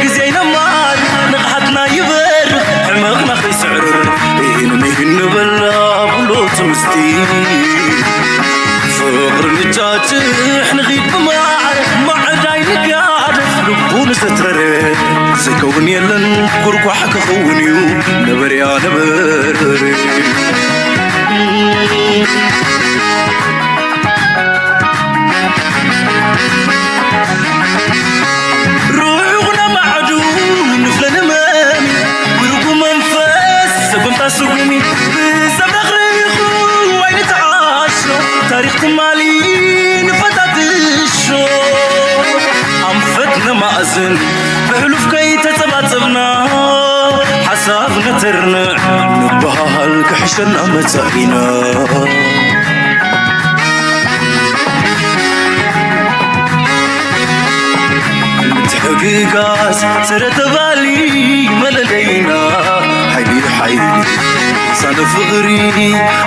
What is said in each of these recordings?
ግዜ ይነማር ንቕሓትና ይበር ሕመቕና ከይስዕር ኢህን ምሂን ንበላ ብሎ ትምስቲ ፍቕሪ ንጫጭሕ ንኺድ ብማዕር ማዕዳይ ንጋደፍ ልቡ ንዘትረረ ዘይከውን የለን ጉርጓሕ ክኸውን እዩ ነበርያ ነበር ሩዑቕ ነማዕዱ ንፍለ ንመሚ ጉርጉ መንፈስ ሰጎምታ ስጉሚ ብሰብ ረኽሪኹ ኣይንተዓሾ ታሪኽ ትማሊ ንፈታትሾ ኣንፈት ነማእዝን ብሕሉፍ ከይተጸባጸብና ሓሳብ ነተርንዕ ንበሃል ክሕሸና መጻኢና ምትሕግጋዝ ስረ ተባሊ መለለይና ሓይሊ ሓይሊ ሳነ ፍቕሪ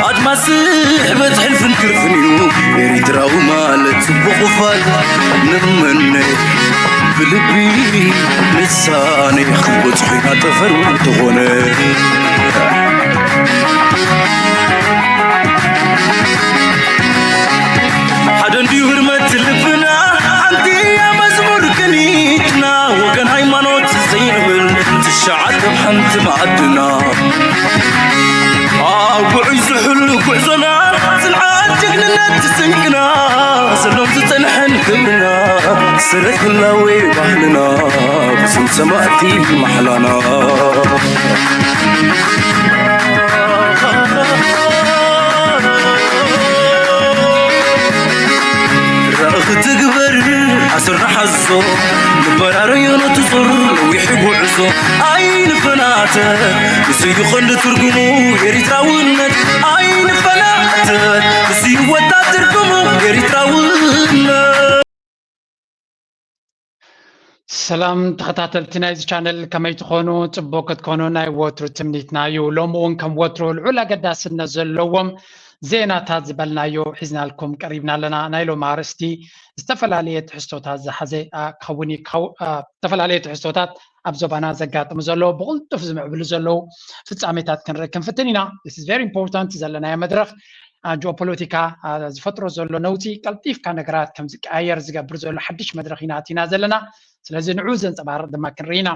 ኣድማስ ስሕበት ሕልፍን ክርፍን እዩ ኤሪትራዊ ማለት ጽቡቕ ፋል ንምነ ብልቢ ንሳነ ክንበጽሑ ኢና ጠፈር ተኾነ ሓደ እንድዩ ህርመት ልብና ሓንቲ እያ መዝሙር ቅኒትና ወገን ሃይማኖት ዘይንብል ትሽዓተ ኣብ ሓንቲ መኣድና ኣብ ጉዑይ ዝሕሉ ጉዕዞና ጽንዓት ጅግንነት ስንቅና ዘሎም ዝጸንሐን ክብርና ስረት ህላዌ ባህልና ብስም ሰማእቲ ማሕላና ራእኺ ትግበር ኣስር ንሓዞ ንበራረዮ ነትዞር ነዊሕ ጉዕዞ ኣይንፈናተ ንስዩ ቐንዲ ትርጉሙ ኤሪትራውነት ኣይንፈናተ ንስዩ ወታ ትርጉሙ ኤሪትራውነት ሰላም ተኸታተልቲ ናይዚ ቻነል ከመይ ትኾኑ? ጽቡቅ ክትኮኑ ናይ ወትሩ ትምኒትና እዩ። ሎሚ እውን ከም ወትሩ ልዑል ኣገዳስነት ዘለዎም ዜናታት ዝበልናዮ ሒዝናልኩም ቀሪብና ኣለና። ናይ ሎሚ ኣርእስቲ ዝተፈላለየ ትሕዝቶታት ዝሓዘ ክኸውን ዝተፈላለየ ትሕዝቶታት ኣብ ዞባና ዘጋጥሙ ዘለዉ ብቕልጡፍ ዝምዕብሉ ዘለዉ ፍጻሜታት ክንርኢ ክንፍትን ኢና። This is very important ዘለናዮ መድረኽ ጂኦፖለቲካ ዝፈጥሮ ዘሎ ነውጺ ቀልጢፍካ ነገራት ከም ዝቀያየር ዝገብር ዘሎ ሓድሽ መድረኽ ኢና ኣቲና ዘለና። ስለዚ ንዑ ዘንጸባርቕ ድማ ክንርኢ ኢና።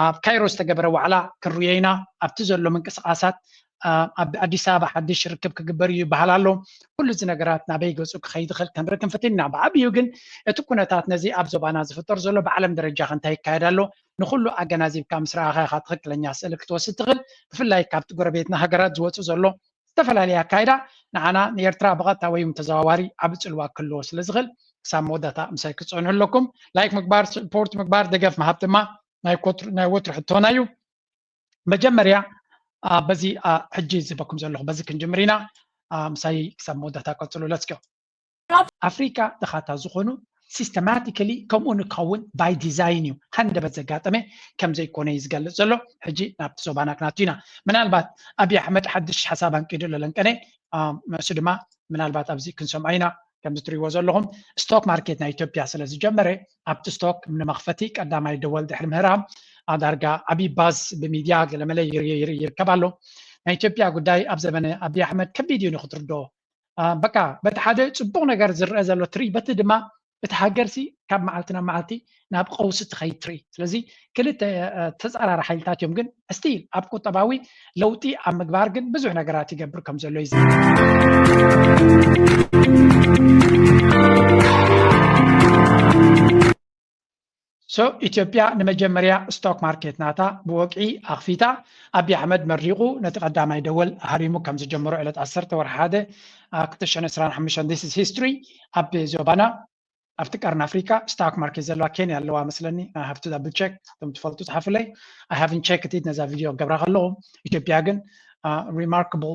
ኣብ ካይሮ ዝተገበረ ዋዕላ ክንርእዮ ኢና። ኣብቲ ዘሎ ምንቅስቓሳት ኣብ ኣዲስ ኣበባ ሓድሽ ርክብ ክግበር እዩ ይበሃል ኣሎ። ኩሉ እዚ ነገራት ናበይ ገጹ ክኸይድ ይኽእል ክንርኢ ክንፍትን ኢና። ብዓብዩ ግን እቲ ኩነታት ነዚ ኣብ ዞባና ዝፍጠር ዘሎ ብዓለም ደረጃ ከ እንታይ ይካየድ ኣሎ ንኹሉ ኣገናዚብካ ምስ ረኣኻ ኢኻ ትኽክለኛ ስእሊ ክትወስድ ትኽእል። ብፍላይ ካብቲ ጎረቤትና ሃገራት ዝወጽእ ዘሎ ዝተፈላለየ ኣካይዳ ንዓና ንኤርትራ ብቐጥታ ወይ እውን ተዘዋዋሪ ዓቢ ጽልዋ ክህልዎ ስለ ዝኽእል ክሳብ መወዳእታ ምሳይ ክትጸንሑ ኣለኩም። ላይክ ምግባር፣ ስፖርት ምግባር፣ ደገፍ ምሃብ ድማ ናይ ኮትሩ- ናይ ወትሩ ሕቶና እዩ። መጀመርያ አ፣ በዚ አ፣ ሕጂ ዝበኩም ዘለኹ በዚ ክንጅምር ኢና። አ፣ ምሳይ ክሳብ መወዳእታ ቀጽሉ። Let's go። ኣብ ኣፍሪካ ድኻታት ዝኾኑ ሲስተማቲካሊ ከምኡ ንክኸውን ባይ ዲዛይን እዩ። ሃንደበት ዘጋጠመ ከም ዘይኮነ እዩ ዝገልጽ ዘሎ። ሕጂ ናብቲ ዞባና ክናቱ ኢና። ምናልባት ኣብይ ኣሕመድ ሓድሽ ሓሳብ ኣንቂዱ ለለንቀነ እሱ ድማ ምናልባት ኣብዚ ክንሰምዖ ኢና። ከምዚ ትሪእዎ ዘለኹም ስቶክ ማርኬት ናይ ኢትዮጵያ ስለ ዝጀመረ ኣብቲ ስቶክ ንመኽፈቲ ቀዳማይ ደወል ድሕሪ ምህራም ዳርጋ ዓብዪ ባዝ ብሚድያ ገለመለ ይርከብ ኣሎ። ናይ ኢትዮጵያ ጉዳይ ኣብ ዘመነ ኣብይ ኣሕመድ ከቢድ እዩ ንክትርድኦ በቃ በቲ ሓደ ፅቡቕ ነገር ዝረአ ዘሎ ትርኢ በቲ ድማ እቲ ሃገርሲ ካብ መዓልቲ ናብ መዓልቲ ናብ ቀውሲ ትኸይድ ትርኢ። ስለዚ ክልተ ተፃራሪ ሓይልታት እዮም፣ ግን ስቲል ኣብ ቁጠባዊ ለውጢ ኣብ ምግባር ግን ብዙሕ ነገራት ይገብር ከም ዘሎ እዩ። ሶ ኢትዮጵያ ንመጀመርያ ስቶክ ማርኬት ናታ ብወግዒ ኣኽፊታ። ኣብይ ኣሕመድ መሪቑ ነቲ ቀዳማይ ደወል ሃሪሙ ከም ዝጀመሮ ዕለት ዓሰርተ ወርሒ ሓደ ክልተ ሽሕን ዕስራን ሓሙሽተን this is history ኣብ ዞባና ኣብቲ ቀርኒ ኣፍሪካ ስታክ ማርኬት ዘለዋ ኬንያ ኣለዋ መስለኒ። I have to double check። እቶም ትፈልጡ ፅሓፉለይ። I haven't checked it ነዛ ቪድዮ ገብራ ከለኹ። ኢትዮጵያ ግን remarkable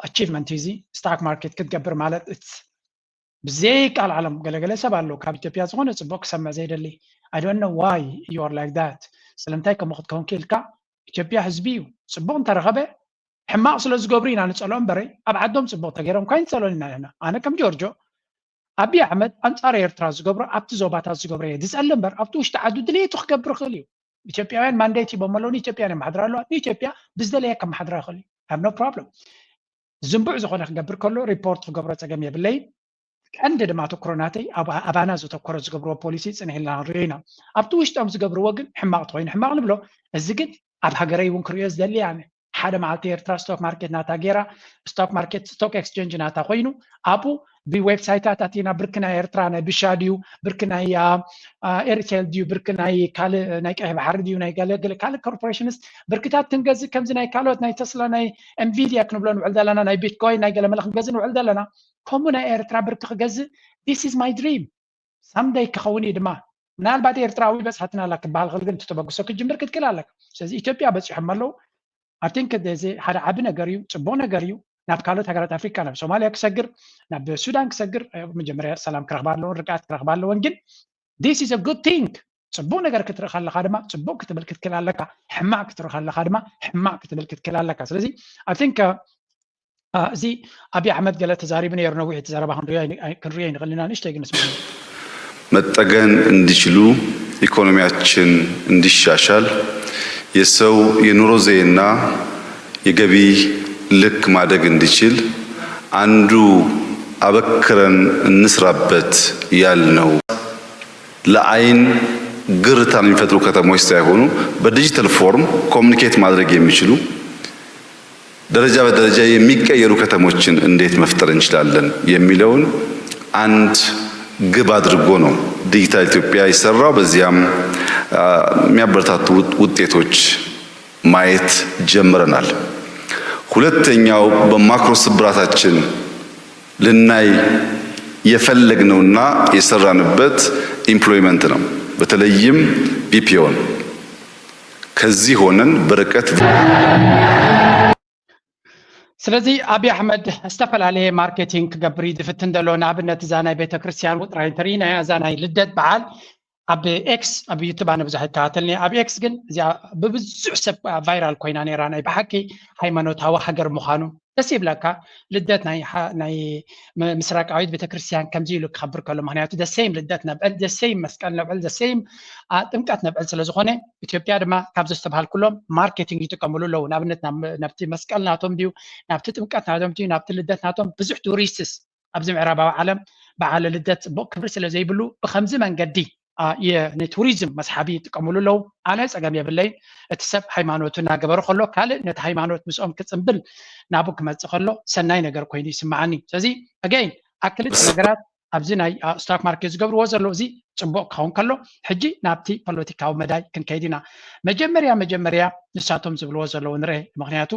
achievement እዩ እዚ። ስታክ ማርኬት ክትገብር ማለት ብዘይቃል ዓለም ገለገለ ሰብ ኣለዉ ካብ ኢትዮጵያ ዝኾነ ፅቡቅ ክሰምዕ ዘይደሊ። I don't know why you are like that። ስለምንታይ ከምኡ ክትከውን ክኢልካ? ኢትዮጵያ ህዝቢ እዩ። ፅቡቅ እንተረኸበ ሕማቅ ስለ ዝገብሩ ኢና ንፀልኦ እምበረ ኣብ ዓዶም ፅቡቅ ተገይሮም እኳ ኣይንፀልኦን ኢና ንሕና። ኣነ ከም ጆርጆ ኣብይ ኣሕመድ ኣንፃር ኤርትራ ዝገብሮ ኣብቲ ዞባታት ዝገብሮ እየ ዝፀሊ እምበር ኣብቲ ውሽጢ ዓዱ ድሌቱ ክገብር ይኽእል እዩ። ኢትዮጵያውያን ማንዴት ሂቦም ኣለዉ። ንኢትዮጵያ የመሓድራ ኣለዋ። ንኢትዮጵያ ብዝደለየ ከመሓድራ ይኽእል እዩ። I have no problem። ዝንቡዕ ዝኾነ ክገብር ከሎ ሪፖርት ክገብሮ ፀገም የብለይን። ቀንዲ ድማ ኣተኩሮ ናተይ ኣብ ኣባና ዘተኮረ ዝገብርዎ ፖሊሲ ፅንሕ ኢልና ንሪኦ ኢና። ኣብቲ ውሽጦም ዝገብርዎ ግን ሕማቕ ተኮይኑ ሕማቕ ንብሎ። እዚ ግን ኣብ ሃገረይ እውን ክሪኦ ዝደሊ ኣነ ሓደ መዓልቲ ኤርትራ ስቶክ ማርኬት ናታ ገይራ፣ ስቶክ ማርኬት፣ ስቶክ ኤክስቼንጅ ናታ ኮይኑ ኣብኡ ብዌብሳይታት ኣቲና ብርኪ ናይ ኤርትራ ናይ ብሻ ድዩ፣ ብርኪ ናይ ኤሪሴል ድዩ፣ ብርኪ ናይ ካልእ ናይ ቀይሕ ባሕሪ ድዩ፣ ናይ ገለ ገለ ካልእ ኮርፖሬሽንስ ብርክታት ክንገዝእ ከምዚ ናይ ካልኦት ናይ ተስላ ናይ ኤንቪድያ ክንብሎ ንውዕል ዘለና ናይ ቢትኮይን ናይ ገለ መለ ክንገዝእ ንውዕል ዘለና ከምኡ ናይ ኤርትራ ብርኪ ክገዝእ this is my dream። ሳምደይ ክኸውን እዩ ድማ ምናልባት ኤርትራዊ በፅሓትና ኣላ ክበሃል ክእል ግን ተበግሶ ክጅምር ክትክእል ኣለካ። ስለዚ ኢትዮጵያ በፂሖም ኣለዉ። I think እዚ ሓደ ዓቢ ነገር እዩ፣ ፅቡቅ ነገር እዩ። ናብ ካልኦት ሃገራት ኣፍሪካ ናብ ሶማልያ ክሰግር ናብ ሱዳን ክሰግር መጀመርያ ሰላም ክረኽባ ኣለዎን ርግኣት ክረኽባ ኣለዎን ግን this is a good thing። ፅቡቅ ነገር ክትርኢ ከለካ ድማ ፅቡቅ ክትብል ክትክእል ኣለካ። ሕማቅ ክትርኢ ከለካ ድማ ሕማቅ ክትብል ክትክእል ኣለካ። ስለዚ I think እዚ ኣብይ ኣሕመድ ገለ ተዛሪቡ ነይሩ ነዊሕ እቲ ዘረባ ክንሪኦ ኣይንኽእል ኢና ንእሽተይ ግን ንስምዐ። መጠገን እንዲችሉ ኢኮኖሚያችን እንዲሻሻል የሰው የኑሮ ዘይና የገቢ ልክ ማደግ እንዲችል አንዱ አበክረን እንስራበት ያልነው ለአይን ግርታን የሚፈጥሩ ከተሞች ሳይሆኑ በዲጂታል ፎርም ኮሚኒኬት ማድረግ የሚችሉ ደረጃ በደረጃ የሚቀየሩ ከተሞችን እንዴት መፍጠር እንችላለን የሚለውን አንድ ግብ አድርጎ ነው ዲጂታል ኢትዮጵያ የሰራው። በዚያም የሚያበረታቱ ውጤቶች ማየት ጀምረናል። ሁለተኛው በማክሮ ስብራታችን ልናይ የፈለግነውና የሰራንበት ኢምፕሎይመንት ነው። በተለይም ቢፒኦን ከዚህ ሆነን በርቀት ስለዚ ኣብይ ኣሕመድ ዝተፈላለየ ማርኬቲንግ ክገብር እዩ ዝፍትን ዘሎ። ንኣብነት እዛ ናይ ቤተክርስትያን ውጥራይ እንተርኢናያ እዛ ናይ ልደት በዓል ኣብ ኤክስ ኣብ ዩቱብ ኣነ ብዙሕ ኣይከታተልን እየ። ኣብ ኤክስ ግን እዚኣ ብብዙሕ ሰብ ቫይራል ኮይና ነይራ። ናይ ብሓቂ ሃይማኖታዊ ሃገር ምዃኑ ደስ ይብለካ። ልደት ናይ ምስራቃዊት ቤተክርስትያን ከምዚ ኢሉ ክኸብር ከሎ ምክንያቱ ደሰይም ልደት ነብዕል ደሰይም መስቀል ነብዕል ደሰይም ጥምቀት ነብዕል ስለዝኾነ ኢትዮጵያ ድማ ካብ ዘስተብሃልኩሎም ማርኬቲንግ ይጥቀምሉ ኣለዉ። ንኣብነት ናብቲ መስቀል ናቶም ድዩ ናብቲ ጥምቀት ናቶም ድዩ ናብቲ ልደት ናቶም ብዙሕ ቱሪስትስ ኣብዚ ምዕራባዊ ዓለም በዓለ ልደት ፅቡቕ ክብሪ ስለ ዘይብሉ ብከምዚ መንገዲ ንቱሪዝም መስሓቢ ይጥቀምሉ ኣለዉ። ኣነ ፀገም የብለይን። እቲ ሰብ ሃይማኖቱ እናገበረ ከሎ ካልእ ነቲ ሃይማኖት ምስኦም ክፅምብል ናብኡ ክመፅእ ከሎ ሰናይ ነገር ኮይኑ ይስምዓኒ። ስለዚ ኣገይን ኣብ ክልተ ነገራት ኣብዚ ናይ ስቶክ ማርኬት ዝገብርዎ ዘለዉ እዚ ፅቡቕ ክኸውን ከሎ ሕጂ ናብቲ ፖለቲካዊ መዳይ ክንከይድ ኢና። መጀመርያ መጀመርያ ንሳቶም ዝብልዎ ዘለዉ ንርኤ። ምክንያቱ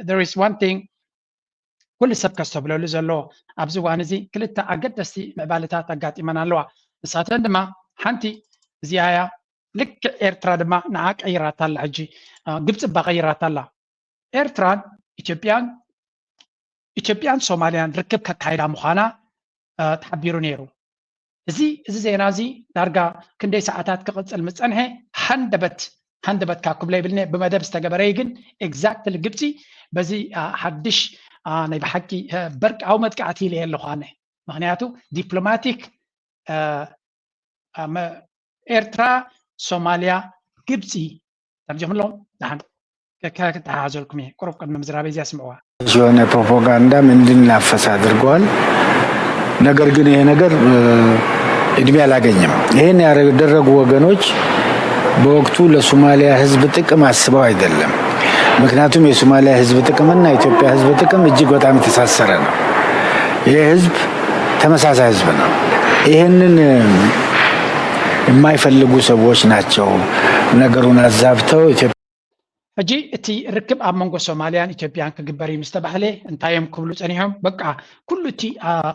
there is one thing ኩሉ ሰብ ከስተብለሉ ዘለዎ ኣብዚ እዋን እዚ ክልተ ኣገደስቲ ምዕባለታት ኣጋጢመን ኣለዋ። ንሳተን ድማ ሓንቲ እዚኣ እያ። ልክዕ ኤርትራ ድማ ንዓ ቀይራታ ኣላ። ሕጂ ግብፂ እባ ቀይራታ ኣላ። ኤርትራን ኢትዮጵያን ኢትዮጵያን ሶማልያን ርክብ ከካይዳ ምዃና ተሓቢሩ ነይሩ። እዚ እዚ ዜና እዚ ዳርጋ ክንደይ ሰዓታት ክቕፅል ምስ ፀንሐ ሃንደበት ሃንደበት ካብ ክብሎ ይብልኒ ብመደብ ዝተገበረ እዩ። ግን ኤግዛክትሊ ግብፂ በዚ ሓድሽ ናይ ብሓቂ በርቃዊ መጥቃዕቲ ኢለ ኣለኹ ኣነ። ምክንያቱ ዲፕሎማቲክ ኤርትራ፣ ሶማልያ፣ ግብፂ ተርጀምሎም ደሓን ከተሓሓዘልኩም እየ። ቁሩብ ቅድሚ ምዝራበይ እዚኣ ስምዕዋ። የሆነ ፕሮፓጋንዳም እንድናፈስ አድርጓል። ነገር ግን ይሄ ነገር እድሜ አላገኘም። ይሄን ያደረጉ ወገኖች በወቅቱ ለሶማሊያ ህዝብ ጥቅም አስበው አይደለም። ምክንያቱም የሶማሊያ ህዝብ ጥቅምና የኢትዮጵያ ህዝብ ጥቅም እጅግ በጣም የተሳሰረ ነው። ይሄ ህዝብ ተመሳሳይ ህዝብ ነው። ይሄንን የማይፈልጉ ሰዎች ናቸው ነገሩን አዛብተው ኢትዮጵያ ሕጂ እቲ ርክብ ኣብ መንጎ ሶማልያን ኢትዮጵያን ክግበር እዩ ምስ ተባህለ እንታይ እዮም ክብሉ ጸኒሖም? በቃ ኩሉ እቲ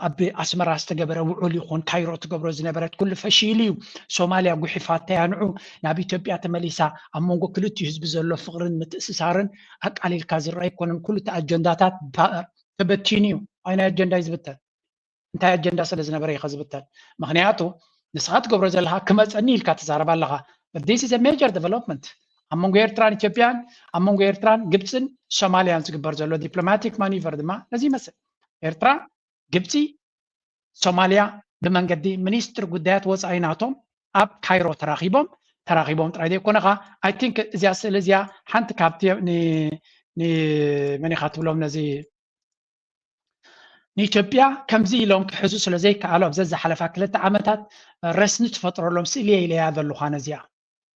ኣብ ኣስመራ ዝተገበረ ውዑል ይኹን ካይሮ ትገብሮ ዝነበረት ኩሉ ፈሺሉ እዩ። ሶማልያ ጉሒፋተያ ንዑ ናብ ኢትዮጵያ ተመሊሳ ኣብ መንጎ ክልቲኡ ህዝቢ ዘሎ ፍቕርን ምትእስሳርን ኣቃሊልካ ዝረኣ ኣይኮነን። ኩሉ እቲ ኣጀንዳታት ተበቲኑ እዩ። ኣይናይ ኣጀንዳ እዩ ዝብተን። እንታይ ኣጀንዳ ስለ ዝነበረ እዩ ዝብተን? ምክንያቱ ንስኻ ትገብሮ ዘለካ ክመፀኒ ኢልካ ትዛረብ ኣለኻ። This is a major development ኣብ መንጎ ኤርትራን ኢትዮጵያን ኣብ መንጎ ኤርትራን ግብፅን ሶማልያን ዝግበር ዘሎ ዲፕሎማቲክ ማኒቨር ድማ ነዚ ይመስል። ኤርትራ ግብፂ ሶማልያ ብመንገዲ ሚኒስትር ጉዳያት ወፃኢ ናቶም ኣብ ካይሮ ተራኺቦም ተራኺቦም ጥራይ ዘይኮነ ኸዓ I think እዚኣ ስእሊ እዚኣ ሓንቲ ካብቲ መን ኢኻ ትብሎም ነዚ ንኢትዮጵያ ከምዚ ኢሎም ክሕዙ ስለ ዘይከኣሉ ኣብ ዘዝሓለፋ ክልተ ዓመታት ረስኒ ትፈጥረሎም ስእሊ እየ ኢለያ ዘለኹ ኣነ እዚኣ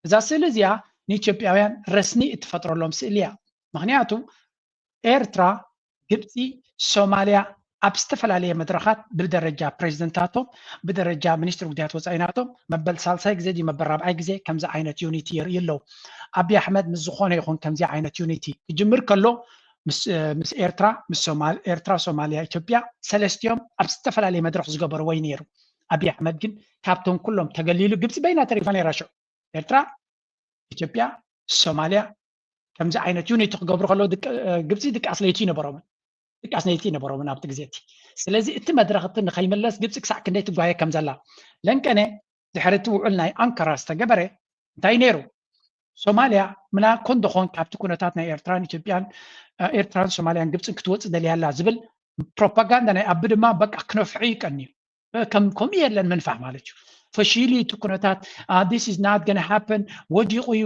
እዛ ስእሊ እዚኣ ንኢትዮጵያውያን ረስኒ እትፈጥረሎም ስእሊ እያ ምክንያቱ ኤርትራ ግብፂ ሶማልያ ኣብ ዝተፈላለየ መድረኻት ብደረጃ ፕሬዚደንታቶም ብደረጃ ሚኒስትር ጉዳያት ወፃኢ ናቶም መበል ሳልሳይ ግዜ ድዩ መበል ራብዓይ ግዜ ከምዚ ዓይነት ዩኒቲ የርእዩ ኣለዉ ኣብይ ኣሕመድ ምስ ዝኾነ ይኹን ከምዚ ዓይነት ዩኒቲ ክጅምር ከሎ ምስ ኤርትራ ምስ ኤርትራ ሶማልያ ኢትዮጵያ ሰለስቲኦም ኣብ ዝተፈላለየ መድረኽ ዝገበርዎ እዩ ነይሩ ኣብይ ኣሕመድ ግን ካብቶም ኩሎም ተገሊሉ ግብፂ በይና ተሪፋ ነይራ ሽዑ ኤርትራ ኢትዮጵያ ሶማልያ ከምዚ ዓይነት ዩኒቲ ክገብሩ ከለዉ ግብፂ ድቃስ ለይቲ ይነበሮምን ድቃስ ለይቲ ይነበሮምን ኣብቲ ግዜ እቲ ስለዚ እቲ መድረኽ እቲ ንኸይምለስ ግብፂ ክሳዕ ክንደይ ትጓየ ከም ዘላ ለንቀነ ድሕሪ እቲ ውዑል ናይ ኣንካራ ዝተገበረ እንታይ ነይሩ ሶማልያ ምና ኮን ደኾን ካብቲ ኩነታት ናይ ኤርትራን ኢትዮጵያን ኤርትራን ሶማልያን ግብፅን ክትወፅእ ደልያ ኣላ ዝብል ፕሮፓጋንዳ ናይ ኣቢ ድማ በቃ ክነፍሑ ይቀንዩ ከም ከምኡ የለን ምንፋሕ ማለት እዩ ፈሺሉ እቲ ኩነታት this is not gonna happen ወዲቑ እዩ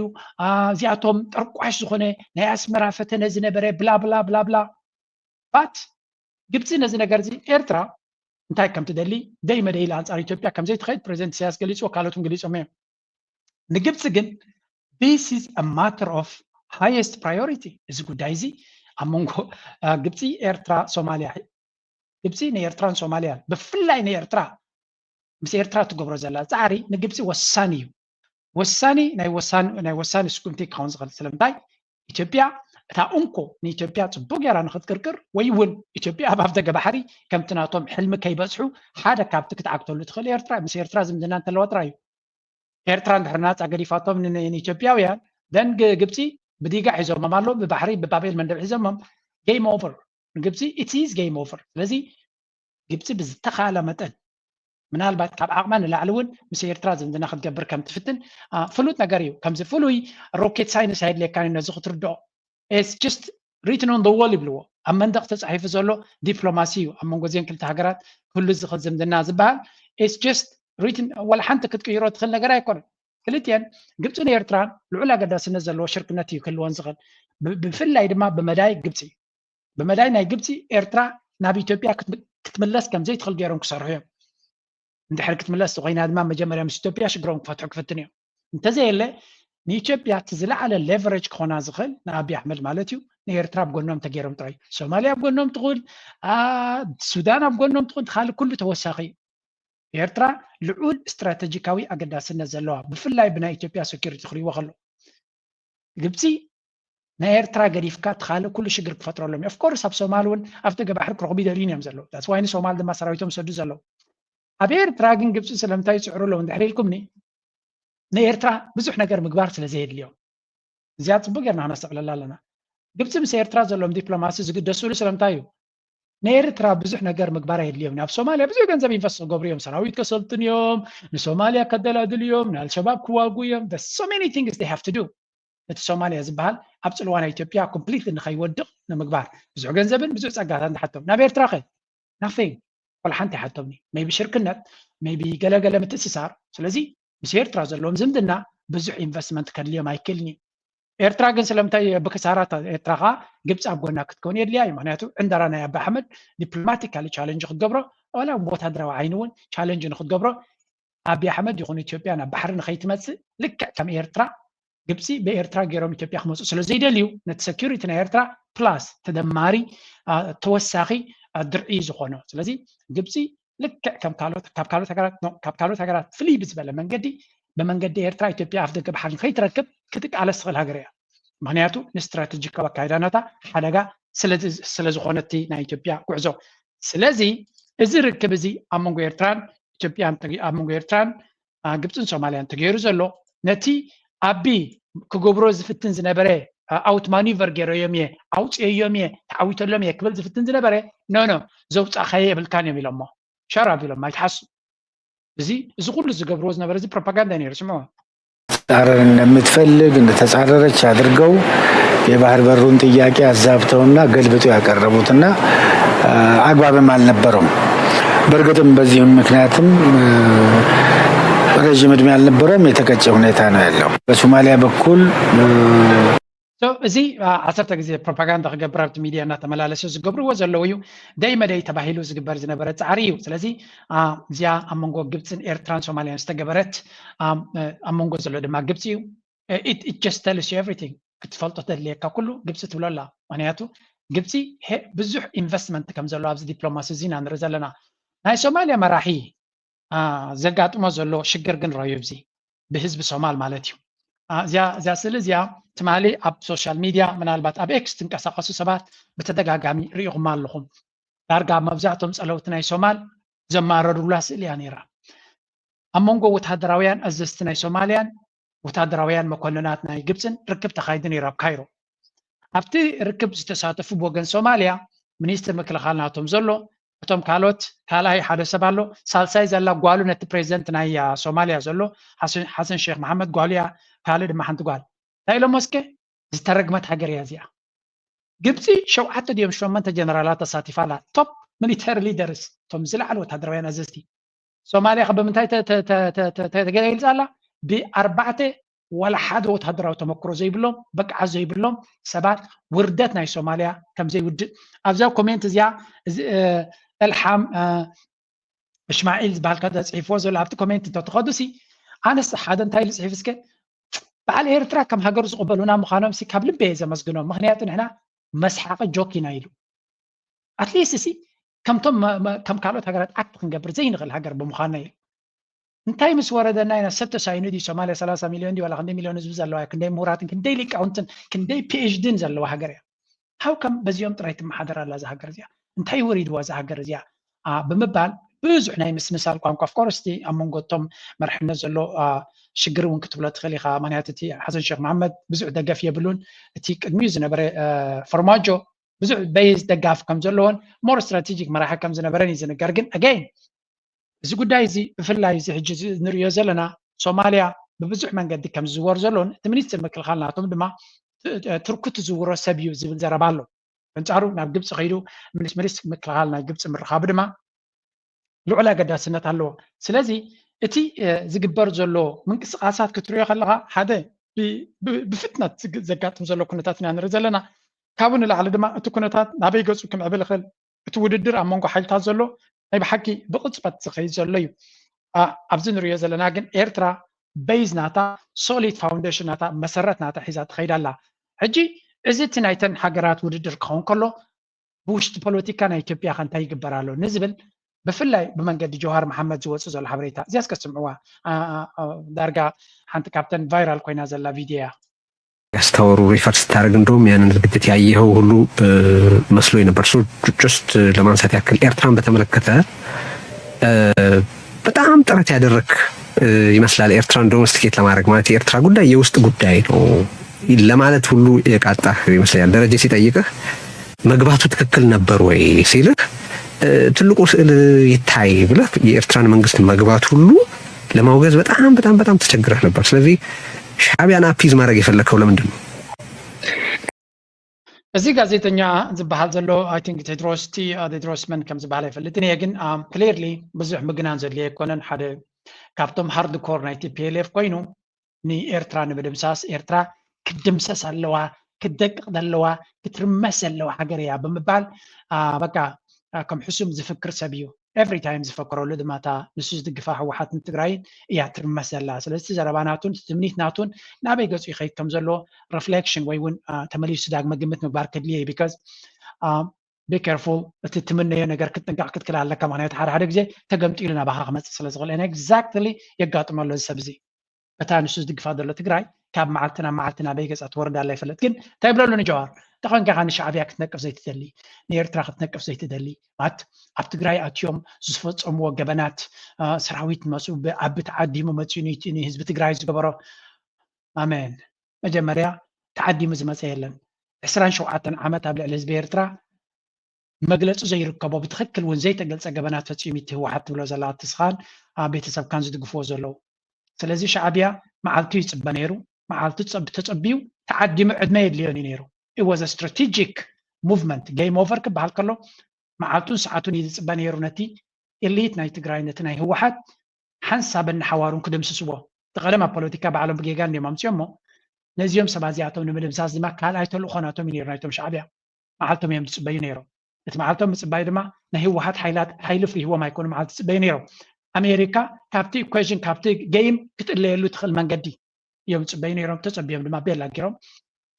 እዚኣቶም ጠርቋሽ ዝኾነ ናይ ኣስመራ ፈተነ ዝነበረ ብላ ብላ ብላ ብላ but ግብፂ ነዚ ነገር እዚ ኤርትራ እንታይ ከም ትደሊ ደይ መደይ ኢላ ኣንፃር ኢትዮጵያ ከም ዘይትኸይድ ፕሬዚደንት ኢሳያስ ገሊፅዎ ካልኦት እውን ገሊፆም እዮም ንግብፂ ግን this is a matter of highest priority እዚ ጉዳይ እዚ ኣብ መንጎ ግብፂ ኤርትራ ሶማልያ ግብፂ ንኤርትራን ሶማልያን ብፍላይ ንኤርትራ ምስ ኤርትራ ትገብሮ ዘላ ፃዕሪ ንግብፂ ወሳኒ እዩ ወሳኒ ናይ ወሳኒ ናይ ወሳኒ ስጉምቲ ክኸውን ዝኽእል ስለምንታይ ኢትዮጵያ እታ እንኮ ንኢትዮጵያ ፅቡቅ ገይራ ንክትቅርቅር ወይ እውን ኢትዮጵያ ኣብ ኣፍደገ ባሕሪ ከምቲ ናቶም ሕልሚ ከይበፅሑ ሓደ ካብቲ ክትዓግተሉ ትኽእል ኤርትራ ምስ ኤርትራ ዝምድና እንተለዋ ጥራይ እዩ ኤርትራ እንድሕር ናፃ ገዲፋቶም ንኢትዮጵያውያን ደን ግብፂ ብዲጋ ሒዞሞም ኣለዉ ብባሕሪ ብባቤል መንደብ ሒዞሞም game over ንግብፂ it is game over ስለዚ ግብፂ ብዝተኻለ መጠን ምናልባት ካብ ዓቕማ ንላዕሊ እውን ምስ ኤርትራ ዝምድና ክትገብር ከም ትፍትን ፍሉጥ ነገር እዩ ከምዚ ፍሉይ rocket science ኣየድልየካን እዩ ነዚ ክትርድኦ it's just written on the wall ይብልዎ ኣብ መንደቕ ተፃሒፉ ዘሎ ዲፕሎማሲ እዩ ኣብ መንጎ ዜን ክልተ ሃገራት ክህሉ ዝኽእል ዝምድና ዝበሃል it's just written ወላ ሓንቲ ክትቅይሮ ትኽእል ነገር ኣይኮነን ክልቲአን ግብፂን ኤርትራን ልዑል ኣገዳስነት ዘለዎ ሽርክነት እዩ ክህልወን ዝኽእል ብፍላይ ድማ ብመዳይ ግብፂ ብመዳይ ናይ ግብፂ ኤርትራ ናብ ኢትዮጵያ ክትምለስ ከም ዘይትኽእል ገይሮም ክሰርሑ እዮም እንድሕር ክትምለስ ኮይና ድማ መጀመርያ ምስ ኢትዮጵያ ሽግሮም ክፈትሑ ክፍትን እዮም እንተዘየለ ንኢትዮጵያ እቲ ዝለዓለ leverage ክኾና ዝኽእል ንኣቢ ኣሕመድ ማለት እዩ ንኤርትራ ኣብ ጎኖም ተገይሮም ጥራይ ሶማልያ ኣብ ጎኖም ትኹን ሱዳን ኣብ ጎኖም ትኹን ካልእ ኩሉ ተወሳኺ እዩ ኤርትራ ልዑል ስትራተጂካዊ ኣገዳስነት ዘለዋ ብፍላይ ብናይ ኢትዮጵያ security ክሪእዎ ከሎ ግብፂ ናይ ኤርትራ ገዲፍካ እቲ ካልእ ኩሉ ሽግር ክፈጥረሎም እዩ of course ኣብ ሶማል እውን ኣብቲ ገባሕሪ ክረኽቡ ይደልዩን እዮም ዘለዉ that's why ንሶማል ድማ ሰራዊቶም ይሰዱ ዘለዉ ኣብ ኤርትራ ግን ግብፂ ስለምንታይ ይፅዕሩ ኣለዉ እንድሕር ኢልኩምኒ ንኤርትራ ብዙሕ ነገር ምግባር ስለ ዘየድልዮም እዚኣ ፅቡቅ ጌርና ክነስተብለላ ኣለና ግብፂ ምስ ኤርትራ ዘለዎም ዲፕሎማሲ ዝግደስሉ ስለምንታይ እዩ ንኤርትራ ብዙሕ ነገር ምግባር ኣየድልዮም ኣብ ሶማልያ ብዙሕ ገንዘብ ኢንቨስት ክገብሩ እዮም ሰራዊት ከሰልጥኑ እዮም ንሶማልያ ከደላድሉ እዮም ንኣልሸባብ ክዋጉ እዮም so many things they have to do እቲ ሶማልያ ዝበሃል ኣብ ፅልዋ ናይ ኢትዮጵያ completely ንኸይወድቕ ንምግባር ብዙሕ ገንዘብን ብዙሕ ፀጋታት ንሓቶም ናብ ኤርትራ ከ nothing ወላ ሓንቲ ይሓቶምኒ maybe ሽርክነት maybe ገለገለ ምትእስሳር ስለዚ ምስ ኤርትራ ዘለዎም ዝምድና ብዙሕ ኢንቨስትመንት ከድልዮም ኣይክእልን እዩ ኤርትራ ግን ስለምንታይ ብክሳራ ኤርትራ ከዓ ግብፂ ኣብ ጎና ክትከውን የድልያ እዩ ምክንያቱ ዕንደራ ናይ ኣቢ ኣሕመድ ዲፕሎማቲካሊ ቻለንጅ ክትገብሮ ዋላ ወታደራዊ ዓይኒ እውን ቻለንጅ ንክትገብሮ ኣቢ ኣሕመድ ይኹን ኢትዮጵያ ናብ ባሕሪ ንኸይትመፅእ ልክዕ ከም ኤርትራ ግብፂ ብኤርትራ ገይሮም ኢትዮጵያ ክመፁ ስለ ዘይደልዩ ነቲ security ናይ ኤርትራ plus ተደማሪ ተወሳኺ ድርዒ ዝኾኖ ስለዚ ግብፂ ልክዕ ከም ካልኦት ካብ ካልኦት ሃገራት ካብ ካልኦት ሃገራት ፍልይ ብዝበለ መንገዲ ብመንገዲ ኤርትራ ኢትዮጵያ ኣፍ ደገ ባሕሪ ንኸይትረክብ ክትቃለስ ትኽእል ሃገር እያ ምክንያቱ ንስትራተጂካዊ ኣካይዳናታ ሓደጋ ስለዝኾነቲ ናይ ኢትዮጵያ ጉዕዞ ስለዚ እዚ ርክብ እዚ ኣብ መንጎ ኤርትራን ኢትዮጵያን ኣብ መንጎ ኤርትራን ግብፅን ሶማልያን ተገይሩ ዘሎ ነቲ ኣቢ ክገብሮ ዝፍትን ዝነበረ ኣውት ማኒቨር ገይረዮም እየ ኣውፅየዮም እየ ተዓዊተሎም እየ ክብል ዝፍትን ዝነበረ ኖ ኖ ዘውፃእካዮ የብልካን እዮም ኢሎሞ ሸራብ ኢሎም ኣይትሓሱ እዚ እዚ ኩሉ ዝገብርዎ ዝነበረ እዚ ፕሮፓጋንዳ ነይሩ ስምዖ ጻረር እንደምትፈልግ እንደተጻረረች አድርገው የባህር በሩን ጥያቄ አዛብተውና ገልብጠው ያቀረቡትና አግባብም አልነበረውም። በእርግጥም በዚህም ምክንያትም ረዥም እድሜ አልነበረውም፣ የተቀጨ ሁኔታ ነው ያለው። በሶማሊያ በኩል እዚ ዓሰርተ ግዜ ፕሮፓጋንዳ ክገብር ኣብቲ ሚድያ እናተመላለሱ ዝገብርዎ ዘለዉ እዩ። ደይ መደይ ተባሂሉ ዝግበር ዝነበረ ፃዕሪ እዩ። ስለዚ እዚኣ ኣብ መንጎ ግብፅን ኤርትራን ሶማልያን ዝተገበረት ኣብ መንጎ ዘሎ ድማ ግብፂ እዩ። It just tells you everything። ክትፈልጦ ተድልየካ ኩሉ ግብፂ ትብሎ ኣላ። ምክንያቱ ግብፂ ብዙሕ ኢንቨስትመንት ከም ዘሎ ኣብዚ ዲፕሎማሲ እዚ ኢና ንርኢ ዘለና። ናይ ሶማልያ መራሒ ዘጋጥሞ ዘሎ ሽግር ግን ረዩ ብዚ ብህዝቢ ሶማል ማለት እዩ። እዚኣ ስእሊ እዚኣ ትማሊ ኣብ ሶሻል ሚድያ ምናልባት ኣብ ኤክስ ትንቀሳቀሱ ሰባት ብተደጋጋሚ ርኢኹማ ኣለኹም። ዳርጋ መብዛሕቶም ጸለውቲ ናይ ሶማል ዘማረሩላ ስእሊ እያ ነይራ። ኣብ መንጎ ወታደራውያን ኣዘዝቲ ናይ ሶማልያን ወታደራውያን መኮንናት ናይ ግብፅን ርክብ ተኻይዱ ነይሩ ኣብ ካይሮ። ኣብቲ ርክብ ዝተሳተፉ ብወገን ሶማልያ ሚኒስትር ምክልኻል ናቶም ዘሎ፣ እቶም ካልኦት ካልኣይ ሓደ ሰብ ኣሎ፣ ሳልሳይ ዘላ ጓሉ ነቲ ፕሬዚደንት ናይ ሶማልያ ዘሎ ሓሰን ሼክ መሓመድ ጓሉ እያ፣ ካልእ ድማ ሓንቲ ጓል። እንታይ ኢሎሞ እስከ? ዝተረግመት ሃገር እያ እዚኣ። ግብፂ ሸውዓተ ድዮም ሸመንተ ጀነራላት ተሳቲፋ ኣላ። ቶፕ ሚሊተሪ ሊደርስ፣ እቶም ዝለዓሉ ወታደራውያን ኣዘዝቲ። ሶማልያ ከ ብምንታይ ተገሊፃ ኣላ? ብኣርባዕተ ዋላ ሓደ ወታደራዊ ተመክሮ ዘይብሎም፣ ብቅዓት ዘይብሎም ሰባት። ውርደት ናይ ሶማልያ ከም ዘይውድእ ኣብዛ ኮሜንት እዚኣ እልሓም እስማዒል ዝበሃል ከ ዘፅሒፍዎ ዘሎ ኣብቲ ኮሜንት እንተትኸዱ ሲ ኣነስ ሓደ እንታይ ኢሉ ፅሒፍ እስከ በዓል ኤርትራ ከም ሃገሩ ዝቕበሉና ምዃኖም ሲ ካብ ልቢ እየ ዘመስግኖም። ምክንያቱ ንሕና መስሓቂ ጆክ ኢና ኢሉ ኣትሊስት ሲ ከምቶም ከም ካልኦት ሃገራት ኣክት ክንገብር ዘይንኽእል ሃገር ብምዃንና እዩ። እንታይ ምስ ወረደና ኢና ሰብ ተሳኢኑ ድዩ ሶማልያ ሰላሳ ሚልዮን ድዩ ዋላ ክንደይ ሚልዮን ህዝቢ ዘለዋ ክንደይ ምሁራትን ክንደይ ሊቃውንትን ክንደይ ፒኤችዲን ዘለዋ ሃገር እያ። ሃው ከም በዚኦም ጥራይ ትመሓደር ኣላ እዛ ሃገር እዚኣ እንታይ ወሪድዋ እዛ ሃገር እዚኣ ብምባል ብዙሕ ናይ ምስምሳል ቋንቋ ኦፍኮርስ እቲ ኣብ መንጎ እቶም መርሕነት ዘሎ ሽግር እውን ክትብሎ ትኽእል ኢኻ። ምክንያቱ እቲ ሓሰን ሼክ መሓመድ ብዙሕ ደገፍ የብሉን። እቲ ቅድሚኡ ዝነበረ ፈርማጆ ብዙሕ በይዝ ደጋፊ ከም ዘለዎን ሞር ስትራቴጂክ መራሒ ከም ዝነበረን እዩ ዝንገር። ግን ኣገይን እዚ ጉዳይ እዚ ብፍላይ እዚ ሕጂ ንሪኦ ዘለና ሶማልያ ብብዙሕ መንገዲ ከም ዝዝወር ዘሎን እቲ ሚኒስትር ምክልኻል ናቶም ድማ ቱርኪ ትዝውሮ ሰብ እዩ ዝብል ዘረባ ኣሎ። በንጻሩ ናብ ግብፂ ከይዱ ምስ ሚኒስትር ምክልኻል ናይ ግብፂ ምርኻቡ ድማ ልዑል ኣገዳስነት ኣለዎ። ስለዚ እቲ ዝግበር ዘሎ ምንቅስቃሳት ክትሪኦ ከለካ ሓደ ብፍጥነት ዘጋጥም ዘሎ ኩነታት ኢና ንርኢ ዘለና። ካብኡ ንላዕሊ ድማ እቲ ኩነታት ናበይ ገፁ ክምዕብል ይኽእል፣ እቲ ውድድር ኣብ መንጎ ሓይልታት ዘሎ ናይ ብሓቂ ብቕፅበት ዝኸይድ ዘሎ እዩ። ኣብዚ ንሪኦ ዘለና ግን ኤርትራ በይዝ ናታ ሶሊድ ፋውንዴሽን ናታ መሰረት ናታ ሒዛ ትኸይድ ኣላ። ሕጂ እዚ እቲ ናይተን ሃገራት ውድድር ክኸውን ከሎ ብውሽጢ ፖለቲካ ናይ ኢትዮጵያ ከ እንታይ ይግበር ኣሎ ንዝብል ብፍላይ ብመንገዲ ጀውሃር መሓመድ ዝወፅእ ዘሎ ሓበሬታ እዚኣ እስከ ስምዕዋ። ዳርጋ ሓንቲ ካብተን ቫይራል ኮይና ዘላ ቪድዮ እያ። ያስታወሩ ሪፈር ስታደርግ እንደውም ያንን ዝግጅት ያየኸው ሁሉ መስሎ ነበር። ሶ ጀስት ለማንሳት ያክል ኤርትራን በተመለከተ በጣም ጥረት ያደረክ ይመስላል ኤርትራን ዶሜስቲኬት ለማድረግ ማለት የኤርትራ ጉዳይ የውስጥ ጉዳይ ነው ለማለት ሁሉ የቃጣህ ይመስለኛል። ደረጀ ሲጠይቅህ መግባቱ ትክክል ነበር ወይ ሲልህ ትልቁ ስዕል ይታይ ብለህ የኤርትራን መንግስት መግባት ሁሉ ለማውገዝ በጣም በጣም በጣም ተቸግረህ ነበር። ስለዚህ ሻዕቢያን አፒዝ ማድረግ የፈለግከው ለምንድን ነው? እዚ ጋዜጠኛ ዝበሃል ዘሎ I think ቴድሮስ ቲ ቴድሮስ መን ከም ዝበሃል ኣይፈልጥን እየ፣ ግን ክሊርሊ ብዙሕ ምግናን ዘድልዮ ኣይኮነን። ሓደ ካብቶም ሃርድ ኮር ናይ ቲ ፒ ኤል ኤፍ ኮይኑ ንኤርትራ ንምድምሳስ ኤርትራ ክትድምሰስ ኣለዋ፣ ክትደቅቕ ዘለዋ፣ ክትርመስ ዘለዋ ሃገር እያ ብምባል በቃ ከም ሕሱም ዝፍክር ሰብ እዩ። ኤቭሪ ታይም ዝፈክረሉ ድማ እታ ንሱ ዝድግፋ ህወሓትን ትግራይን እያ ትርመስ ዘላ። ስለዚ እቲ ዘረባ ናቱን እቲ ትምኒት ናቱን ናበይ ገፁ ይኸይድ ከም ዘሎ ሪፍሌክሽን ወይ እውን ተመሊሱ ዳግመ ግምት ምግባር ከድልዮ እዩ። ቢካዝ ቢ ኬርፉል፣ እቲ ትምነዮ ነገር ክትጥንቀቕ ክትክእል ኣለካ። ምክንያቱ ሓደ ሓደ ግዜ ተገምጢሉ ናባኻ ክመፅእ ስለ ዝኽእል። ኤግዛክትሊ የጋጥሞ ኣሎ እዚ ሰብ እዚ። በታ ንሱ ዝድግፋ ዘሎ ትግራይ ካብ መዓልቲ ናብ መዓልቲ ናበይ ገፃ ትወርድ ኣላ ይፈለጥ። ግን እንታይ ይብለሉ ንጀዋር? ተኾንካ ኢኻ ንሻዕብያ ክትነቅፍ ዘይትደሊ፣ ንኤርትራ ክትነቅፍ ዘይትደሊ፣ ማለት ኣብ ትግራይ ኣትዮም ዝፈፀምዎ ገበናት፣ ሰራዊት መፅኡ ብኣቢ ተዓዲሙ መፅኡ ንህዝቢ ትግራይ ዝገበሮ ኣሜን። መጀመርያ ተዓዲሙ ዝመፀ የለን። ዕስራን ሸውዓተን ዓመት ኣብ ልዕሊ ህዝቢ ኤርትራ መግለፂ ዘይርከቦ ብትኽክል እውን ዘይተገልፀ ገበናት ፈፂሙ እቲ ህወሓት ትብሎ ዘላ እቲ ስኻን ቤተሰብካን ዝድግፍዎ ዘለዉ። ስለዚ ሻዕብያ መዓልቱ ይፅበ ነይሩ። መዓልቱ ተፀቢዩ ተዓዲሙ ዕድመ የድልዮን እዩ ነይሩ። It was a strategic movement። Game over ክበሃል ከሎ መዓልቱን ሰዓቱን እዩ ዝፅበ ነይሩ ነቲ ኤሊት ናይ ትግራይ ነቲ ናይ ህወሓት ሓንሳብን ንሓዋሩን ክድምስስዎ፣ እቲ ቀደም ኣብ ፖለቲካ ባዕሎም ብጌጋ እንዲዮም ኣምፅዮሞ፣ ነዚኦም ሰባት እዚኣቶም ንምድምሳስ ድማ ካልኣይ ተልእኾ ናቶም እዩ ነይሩ፣ ናይቶም ሻዕብያ። መዓልቶም እዮም ዝፅበዩ ነይሮም። እቲ መዓልቶም ምፅባይ ድማ ናይ ህወሓት ሓይላት ሓይሊ ፍሪህዎም ኣይኮኑ፣ መዓልቲ ዝፅበዩ ነይሮም። ኣሜሪካ ካብቲ ኢኩዌሽን ካብቲ ጌም ክትእለየሉ ትኽእል መንገዲ እዮም ዝፅበዩ ነይሮም። ተፀቢዮም ድማ ቤላ ገይሮም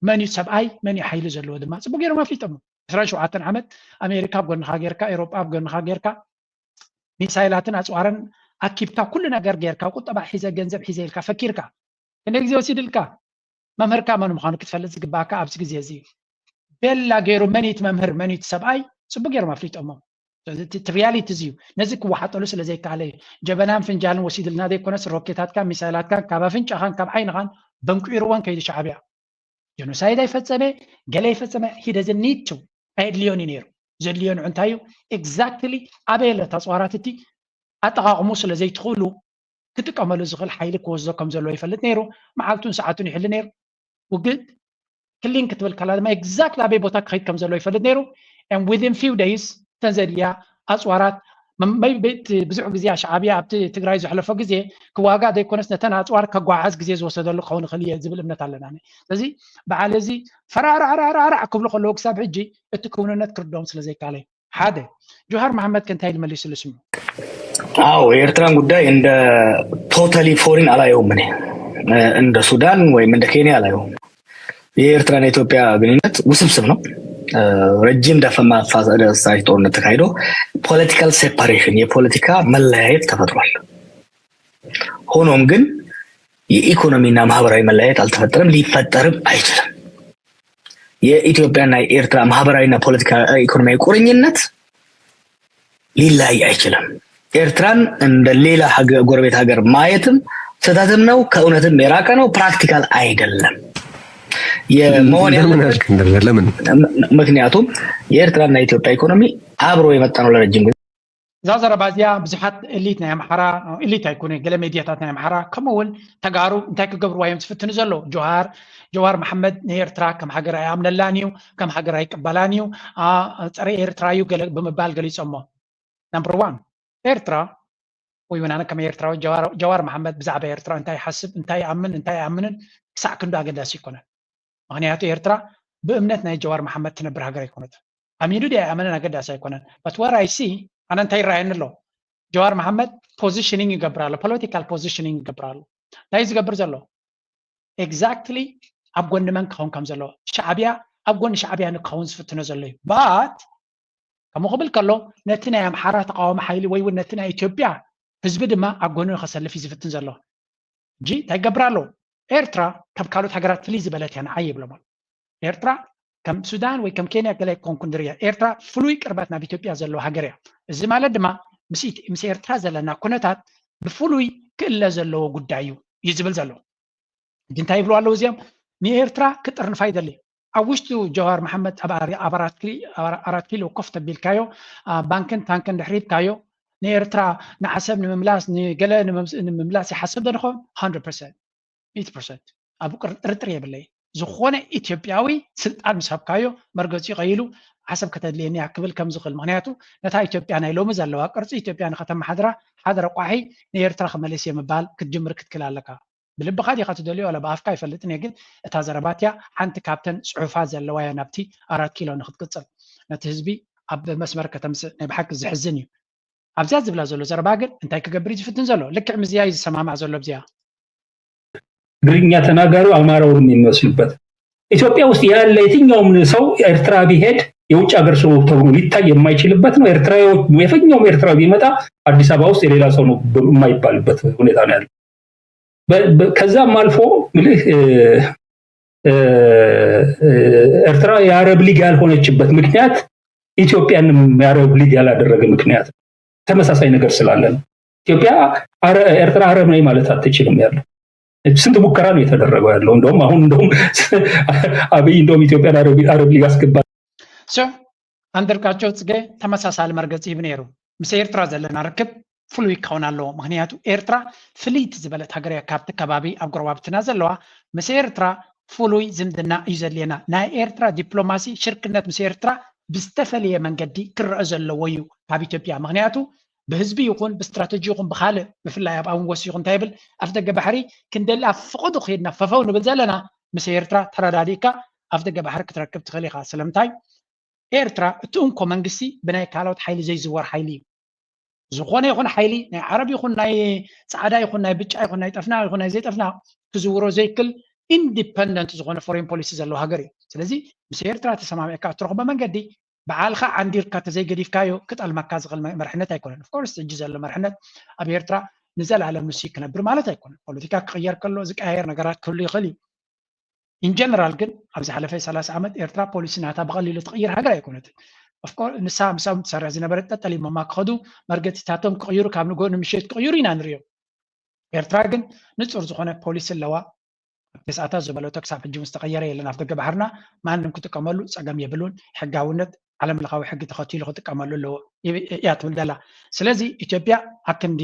መን እዩ ሰብኣይ መን እዩ ሓይሊ ዘለዎ ድማ ፅቡቅ ገይሮም ኣፍሊጦም። ዕስራን ሸውዓተን ዓመት ኣሜሪካ ኣብ ጎንኻ ጌርካ፣ ኤሮጳ ኣብ ጎንኻ ጌርካ፣ ሚሳይላትን ኣፅዋርን ኣኪብካ፣ ኩሉ ነገር ጌርካ፣ ቁጠባ ሒዘ ገንዘብ ሒዘ ኢልካ ፈኪርካ፣ ክንደይ ግዜ ወሲድልካ? መምህርካ መን ምዃኑ ክትፈልጥ ዝግባእካ ኣብዚ ግዜ እዚ እዩ። ቤላ ገይሩ መን እዩ እቲ መምህር መን እዩ እቲ ሰብኣይ ፅቡቅ ገይሮም ኣፍሊጦሞ። ስለዚ እቲ ሪያሊቲ እዚ እዩ። ነዚ ክወሓጠሉ ስለ ዘይከኣለ እዩ። ጀበናን ፍንጃልን ወሲድልና ዘይኮነስ ሮኬታትካን ሚሳይላትካን ካብ ኣፍንጫኻን ካብ ዓይንኻን በንቂርወን ከይዱ ሻዕብያ ጀኖሳይድ ኣይፈጸመ፣ ገለ ኣይፈጸመ፣ he doesn't need to፣ ኣየድልዮን እዩ ነይሩ። ዘድልዮ ንዑ እንታይ እዩ? ኤግዛክትሊ ኣበይ ኣሎ እቲ ኣፅዋራት እቲ ኣጠቓቕሙ ስለ ዘይትኽእሉ ክጥቀመሉ ዝኽእል ሓይሊ ክወስዶ ከም ዘለዎ ይፈልጥ ነይሩ። መዓልቱን ሰዓቱን ይሕሉ ነይሩ። ውግእ ክሊን ክትብል ከላ ድማ ኤግዛክትሊ ኣበይ ቦታ ክኸይድ ከም ዘለዎ ይፈልጥ ነይሩ። And within few days እተን ዘድልያ ኣፅዋራት መ- መ- ቤት ብዙሕ ግዜ ሻዕብያ ኣብቲ ትግራይ ዘሕለፎ ግዜ ክዋጋእ ዘይኮነስ ነተን ኣፅዋር ከጓዓዝ ግዜ ዝወሰደሉ ክኸውን ይኽእል እየ ዝብል እምነት ኣለና። ስለዚ በዓል እዚ ፈራዕራዕራዕራዕ ክብሉ ከለዉ ክሳብ ሕጂ እቲ ክውንነት ክርድኦም ስለ ዘይከኣለ እዩ። ሓደ ጆሃር መሓመድ ከ እንታይ ኢሉ መሊሱሉ ስምዑ። አዎ የኤርትራን ጉዳይ እንደ ቶታሊ ፎሪን አላየውም። እኔ እንደ ሱዳን ወይም እንደ ኬንያ አላየውም። የኤርትራና የኢትዮጵያ ግንኙነት ውስብስብ ነው። ረጅም ደም አፋሳሽ ጦርነት ተካሂዶ ፖለቲካል ሴፓሬሽን የፖለቲካ መለያየት ተፈጥሯል። ሆኖም ግን የኢኮኖሚና ማህበራዊ መለያየት አልተፈጠረም፣ ሊፈጠርም አይችልም። የኢትዮጵያና የኤርትራ ማህበራዊና ፖለቲካ ኢኮኖሚያዊ ቁርኝነት ሊለያይ አይችልም። ኤርትራን እንደ ሌላ ጎረቤት ሀገር ማየትም ስህተትም ነው፣ ከእውነትም የራቀ ነው፣ ፕራክቲካል አይደለም። የመሆን ለምን ያለበት አልክ እንደዛ? ለምን? ምክንያቱም የኤርትራና የኢትዮጵያ ኢኮኖሚ አብሮ የመጣ ነው ለረጅም ጊዜ። እዛ ዘረባ እዚኣ ብዙሓት ኤሊት ናይ ኣምሓራ፣ ኤሊት ኣይኮነ፣ ገለ ሜድያታት ናይ ኣምሓራ ከምኡ እውን ተጋሩ እንታይ ክገብርዋ እዮም ዝፍትኑ ዘለዉ? ጆሃር ጀዋር መሓመድ ንኤርትራ ከም ሃገር ኣይኣምነላን እዩ፣ ከም ሃገር ኣይቅበላን እዩ፣ አ፣ ጸረ ኤርትራ እዩ ገለ ብምባል ገሊጾሞ። ናምበር ዋን ኤርትራ ወይ እውን ኣነ ከም ኤርትራዊ ጀዋር ጀዋር መሓመድ ብዛዕባ ኤርትራ እንታይ ይሓስብ እንታይ ይኣምን እንታይ ኣይኣምንን ክሳዕ ክንዱ ኣገዳሲ ኣይኮነን። ምክንያቱ ኤርትራ ብእምነት ናይ ጀዋር መሓመድ ትነብር ሃገር ኣይኮነትን። ኣሚኑ ድዩ ኣይኣመነን ኣገዳሲ ኣይኮነን። But what I see ኣነ እንታይ ይረኣየኒ ኣሎ? ጀዋር መሓመድ ፖዚሽኒንግ ይገብር ኣሎ፣ ፖለቲካል ፖዚሽኒንግ ይገብር ኣሎ። እንታይ እዩ ዝገብር ዘሎ? ኤግዛክትሊ ኣብ ጎኒ መን ክኸውን ከም ዘለዎ፣ ሻዕብያ ኣብ ጎኒ ሻዕብያ ንክኸውን ዝፍትኖ ዘሎ እዩ። But ከምኡ ክብል ከሎ ነቲ ናይ ኣምሓራ ተቃዋሚ ሓይሊ ወይ እውን ነቲ ናይ ኢትዮጵያ ህዝቢ ድማ ኣብ ጎኒ ከሰልፍ እዩ ዝፍትን ዘሎ። ሕጂ እንታይ ይገብር ኣሎ? ኤርትራ ካብ ካልኦት ሃገራት ፍልይ ዝበለት እያ ንዓይ ይብሎም ኣሎ። ኤርትራ ከም ሱዳን ወይ ከም ኬንያ ገለ ኣይኮንኩን ዝርያ። ኤርትራ ፍሉይ ቅርበት ናብ ኢትዮጵያ ዘለዎ ሃገር እያ። እዚ ማለት ድማ ምስ ኢት- ምስ ኤርትራ ዘለና ኩነታት ብፍሉይ ክእለ ዘለዎ ጉዳይ እዩ እዩ ዝብል ዘሎ። ሕጂ እንታይ ይብሉ ኣለዉ እዚኦም? ንኤርትራ ክጥርንፋ ይደሊ። ኣብ ውሽጡ ጀዋር መሓመድ ኣብ ኣሪ- ኣብ ኣራት ኪሊ- ኣብ ኣራት ኪሎ ኮፍ ተቢልካዮ፣ ኣብ ባንክን ታንክን ድሕሪ ሂብካዮ፣ ንኤርትራ ንዓሰብ ንምምላስ ንገለ ንምምስ- ንምምላስ ይሓስብ ዶ ንኸውን? ሃንድረድ ፐርሰንት፣ ሚእቲ ፐርሰንት ኣብ ቅር- ጥርጥር የብለይ። ዝኾነ ኢትዮጵያዊ ስልጣን ምስ ሃብካዮ መርገፂ ቀይሉ ዓሰብ ከተድልየኒ እያ ክብል ከም ዝኽእል፣ ምክንያቱ ነታ ኢትዮጵያ ናይ ሎሚ ዘለዋ ቅርፂ ኢትዮጵያ ንከተመሓድራ ሓደ ረቋሒ ንኤርትራ ክመልስ እየ ምባል ክትጅምር ክትክል ኣለካ። ብልብኻ ዲኻ ትደልዮ ዋላ ብኣፍካ ኣይፈልጥን እየ፣ ግን እታ ዘረባትያ ሓንቲ ካብተን ፅሑፋት ዘለዋ እያ ናብቲ ኣራት ኪሎ ንክትቅፅል ነቲ ህዝቢ ኣብ መስመር ከተምፅእ። ናይ ብሓቂ ዘሕዝን እዩ። ኣብዚያ ዝብላ ዘሎ ዘረባ ግን እንታይ ክገብር እዩ ዝፍትን ዘሎ? ልክዕ ምስዚያ እዩ ዝሰማማዕ ዘሎ ኣብዚኣ። ትግርኛ ተናጋሪው አማራውን የሚመስሉበት ኢትዮጵያ ውስጥ ያለ የትኛውም ሰው ኤርትራ ቢሄድ የውጭ ሀገር ሰው ተብሎ ሊታይ የማይችልበት ነው። ኤርትራዎች የትኛውም ኤርትራዊ ቢመጣ አዲስ አበባ ውስጥ የሌላ ሰው ነው የማይባልበት ሁኔታ ነው ያለው። በ- በ- ከዛም አልፎ ምልህ እ፣ እ፣ እ፣ ኤርትራ የአረብ ሊግ ያልሆነችበት ምክንያት ኢትዮጵያንም የአረብ ሊግ ያላደረገ ምክንያት ተመሳሳይ ነገር ስላለ ነው። ኢትዮጵያ አረ- ኤርትራ አረብ ነኝ ማለት አትችልም ያለው ስንት ሙከራ ነው የተደረገው ያለው። እንደውም አሁን እንደውም አብይ እንደውም ኢትዮጵያን አረብ አረብ ሊግ አስገባ So ኣንደርጋቸው ፅጌ ተመሳሳሊ መርገፂ ሂቡ ነይሩ። ምስ ኤርትራ ዘለና ርክብ ፍሉይ ክኸውን ኣለዎ። ምክንያቱ ኤርትራ ፍልይቲ ዝበለት ሃገር እያ ካብቲ ከባቢ ኣብ ጎረባብትና ዘለዋ። ምስ ኤርትራ ፍሉይ ዝምድና እዩ ዘድልየና። ናይ ኤርትራ ዲፕሎማሲ ሽርክነት ምስ ኤርትራ ብዝተፈለየ መንገዲ ክረአ ዘለዎ እዩ ካብ ኢትዮጵያ። ምክንያቱ ብህዝቢ ይኹን ብስትራተጂ ይኹን ብካልእ ብፍላይ ኣብ ኣውን ወሲ ይኹን እንታይ ይብል ኣፍ ደገ ባሕሪ ክንደሊ ኣብ ፍቕዱ ክሄድና ፈፈው ንብል ዘለና ምስ ኤርትራ ተረዳዲእካ ኣፍ ደገ ባሕሪ ክትረክብ ትኽእል ኢኻ። ስለምንታይ? ኤርትራ እቲ እንኮ መንግስቲ ብናይ ካልኦት ሓይሊ ዘይዝወር ሓይሊ እዩ። ዝኾነ ይኹን ሓይሊ ናይ ዓረብ ይኹን ናይ ፃዕዳ ይኹን ናይ ብጫ ይኹን ናይ ጠፍና ይኹን ናይ ዘይጠፍና ክዝውሮ ዘይክል ኢንዲፐንደንት ዝኾነ ፎሬን ፖሊሲ ዘለዎ ሃገር እዩ። ስለዚ ምስ ኤርትራ ተሰማሚዕካ እትረኽቦ መንገዲ በዓልኻ ዓንዲርካ ተዘይገዲፍካዮ ክጠልመካ ዝኽእል መ- መርሕነት ኣይኮነን። ኦፍኮርስ ሕጂ ዘሎ መርሕነት ኣብ ኤርትራ ንዘለኣለም ንሱ ክነብር ማለት ኣይኮነን። ፖለቲካ ክቕየር ከሎ ዝቀያየር ነገራት ክህሉ ይኽእል እዩ። ኢንጀነራል ግን ኣብ ዝሓለፈ ሰላሳ ዓመት ኤርትራ ፖሊሲ ናታ ብቐሊሉ ትቕይር ሃገር ኣይኮነትን። ኦፍኮርስ ንሳ ምስኦም ትሰርሕ ዝነበረት ጠጠሊሞማ ክኸዱ መርገፂታቶም ክቕይሩ ካብ ንግሆ ንምሸት ክቕይሩ ኢና ንሪኦ። ኤርትራ ግን ንፁር ዝኾነ ፖሊሲ ኣለዋ። ተስኣታ ዝበለቶ ክሳብ ሕጂ እውን ዝተቐየረ የለን። ኣብ ደገ ባሕርና ማንም ክጥቀመሉ ፀገም የብሉን። ሕጋውነት ዓለም ለኻዊ ሕጊ ተኸቲሉ ክጥቀመሉ ኣለዎ እያ ትብል ዘላ። ስለዚ ኢትዮጵያ ኣክንዲ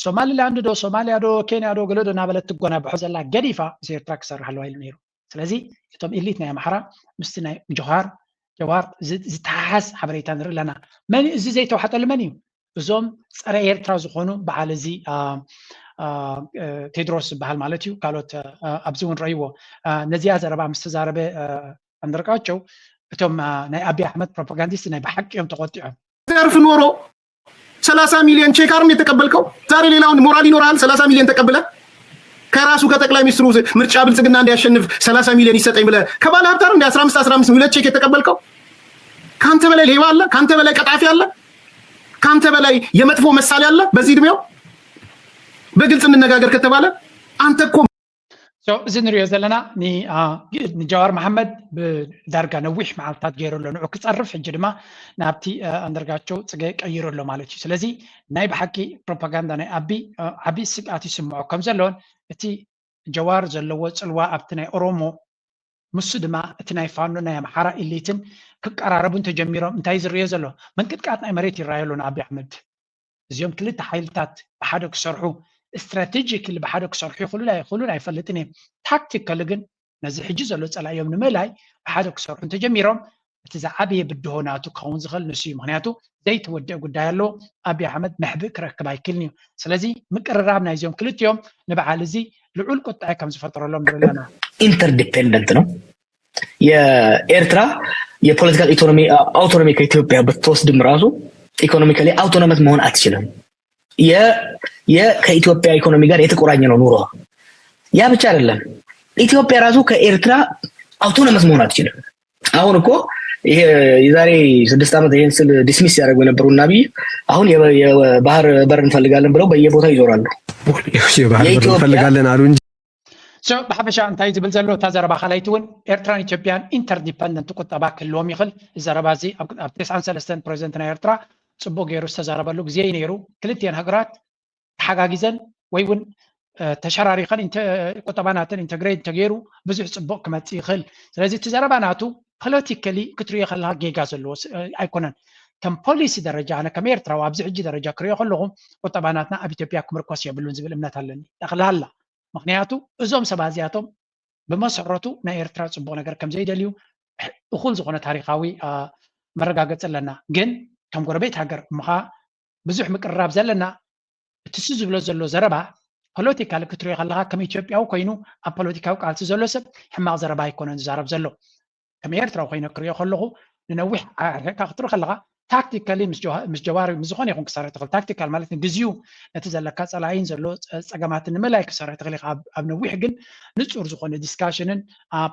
ሶማሊላንድ ዶ ሶማሊያ ዶ ኬንያ ዶ ገለ ዶ እናበለት ትጎናብሖ ዘላ ገዲፋ ምስ ኤርትራ ክሰርሕ ኣለዋ ኢሉ ነይሩ። ስለዚ እቶም ኢሊት ናይ ኣምሓራ ምስቲ ናይ ጀዋር ጀዋር ዝተሓሓዝ ሓበሬታ ንርኢ ኣለና። መን እዚ ዘይተዋሕጠሉ መን እዩ? እዞም ፀረ ኤርትራ ዝኾኑ በዓል እዚ ቴድሮስ ዝበሃል ማለት እዩ። ካልኦት ኣብዚ እውን ረእይዎ ነዚኣ ዘረባ ምስ ተዛረበ ኣንድርቃቸው እቶም ናይ ኣቢ ኣሕመድ ፕሮፓጋንዲስት ናይ ብሓቂ እዮም ተቆጢዖም። ዘርፍ ኖሮ ሰላሳ ሚሊዮን ቼክ አርም የተቀበልከው ዛሬ ሌላውን ሞራል ይኖራል። ሰላሳ ሚሊዮን ተቀብለ ከራሱ ከጠቅላይ ሚኒስትሩ ምርጫ ብልጽግና እንዲያሸንፍ ሰላሳ ሚሊዮን ይሰጠኝ ብለ ከባለ ሀብታር እንደ አስራ አምስት አስራ አምስት ሁለት ቼክ የተቀበልከው ከአንተ በላይ ሌባ አለ? ከአንተ በላይ ቀጣፊ አለ? ከአንተ በላይ የመጥፎ መሳሌ አለ? በዚህ እድሜው በግልጽ እንነጋገር ከተባለ አንተ እኮ እዚ ንሪኦ ዘለና ንጃዋር መሓመድ ብዳርጋ ነዊሕ መዓልታት ገይሩ ኣሎ። ንዑ ክፀርፍ ሕጂ ድማ ናብቲ ኣንደርጋቸው ፅገ ቀይሩ ኣሎ ማለት እዩ። ስለዚ ናይ ብሓቂ ፕሮፓጋንዳ ናይ ኣቢ ዓብዪ ስግኣት ይስምዖ ከም ዘለዎን እቲ ጀዋር ዘለዎ ፅልዋ ኣብቲ ናይ ኦሮሞ ምስ ድማ እቲ ናይ ፋኖ ናይ ኣምሓራ ኢሊትን ክቀራረቡ እንተጀሚሮም እንታይ ዝርዮ ዘሎ ምንቅጥቃጥ ናይ መሬት ይረኣዩ ኣሎ ንኣቢ ኣሕመድ። እዚኦም ክልተ ሓይልታት ብሓደ ክሰርሑ ስትራቴጂክሊ ብሓደ ክሰርሑ ይኽእሉን ኣይኽእሉን ኣይፈልጥን እየ። ታክቲካሊ ግን ነዚ ሕጂ ዘሎ ፀላእዮም ንምእላይ ብሓደ ክሰርሑ እንተጀሚሮም እቲ ዝዓበየ ብድሆ ናቱ ክኸውን ዝኽእል ንሱ እዩ። ምክንያቱ ዘይተወደአ ጉዳይ ኣሎ። ኣብይ ኣሕመድ መሕብእ ክረክብ ኣይክእልን እዩ። ስለዚ ምቅርራብ ናይዚኦም ክልቲኦም ንበዓል እዚ ልዑል ቁጥዐ ከም ዝፈጠረሎም ንርኢ ኣለና። ኢንተርዲፔንደንት ነው። የኤርትራ የፖለቲካል አውቶኖሚ ከኢትዮጵያ ብትወስድም ራሱ ኢኮኖሚካሊ አውቶኖመስ መሆን አትችልም። ከኢትዮጵያ ኢኮኖሚ ጋር የተቆራኘ ነው ኑሮ። ያ ብቻ አይደለም፣ ኢትዮጵያ ራሱ ከኤርትራ አውቶኖመስ መሆን አትችልም። አሁን እኮ ይሄ የዛሬ ስድስት ዓመት ይሄን ስል ዲስሚስ ያደረጉ የነበሩ እና አብይ አሁን የባህር በር እንፈልጋለን ብለው በየቦታው ይዞራሉ። የባህር በር እንፈልጋለን አሉ እንጂ ብሓፈሻ እንታይ ዝብል ዘሎ እታ ዘረባ ካልኣይቲ እውን ኤርትራን ኢትዮጵያን ኢንተርዲፐንደንት ቁጠባ ክህልዎም ይኽእል። እዚ ዘረባ እዚ ኣብ ተስዓን ሰለስተን ፕሬዚደንት ናይ ኤርትራ ፅቡቅ ገይሩ ዝተዛረበሉ ግዜ እዩ ነይሩ። ክልቲኤን ሃገራት ተሓጋጊዘን ወይ እውን ተሸራሪኸን ቁጠባ ናተን ኢንተግሬት እንተገይሩ ብዙሕ ፅቡቅ ክመፅእ ይኽእል። ስለዚ እቲ ዘረባ ናቱ ፖለቲካሊ ክትሪኦ ከለካ ጌጋ ዘለዎ ኣይኮነን። ከም ፖሊሲ ደረጃ ኣነ ከም ኤርትራዊ ኣብዚ ሕጂ ደረጃ ክሪኦ ከለኹ ቁጠባ ናትና ኣብ ኢትዮጵያ ክምርኮስ የብሉን ዝብል እምነት ኣለኒ ጠቕላላ። ምክንያቱ እዞም ሰባት እዚኣቶም ብመሰረቱ ናይ ኤርትራ ፅቡቅ ነገር ከም ዘይደልዩ እኹል ዝኾነ ታሪካዊ መረጋገፂ ኣለና። ግን ከም ጎረቤት ሃገር እምኻ ብዙሕ ምቅርራብ ዘለና እቲ እሱ ዝብሎ ዘሎ ዘረባ ፖለቲካሊ ክትሪኦ ከለካ ከም ኢትዮጵያዊ ኮይኑ ኣብ ፖለቲካዊ ቃልሲ ዘሎ ሰብ ሕማቅ ዘረባ ኣይኮነን ዝዛረብ ዘሎ። ከም ኤርትራዊ ኮይነ ክሪኦ ከለኹ ንነዊሕ ኣርሒቅካ ክትርኢ ከለካ ታክቲካሊ ምስ ጀዋር ምስ ዝኾነ ይኹን ክሰርሕ ትኽእል። ታክቲካል ማለት ንግዚኡ ነቲ ዘለካ ፀላኢን ዘሎ ፀገማትን ንምእላይ ክሰርሕ ትኽእል ኢኻ። ኣብ ነዊሕ ግን ንፁር ዝኾነ ዲስካሽንን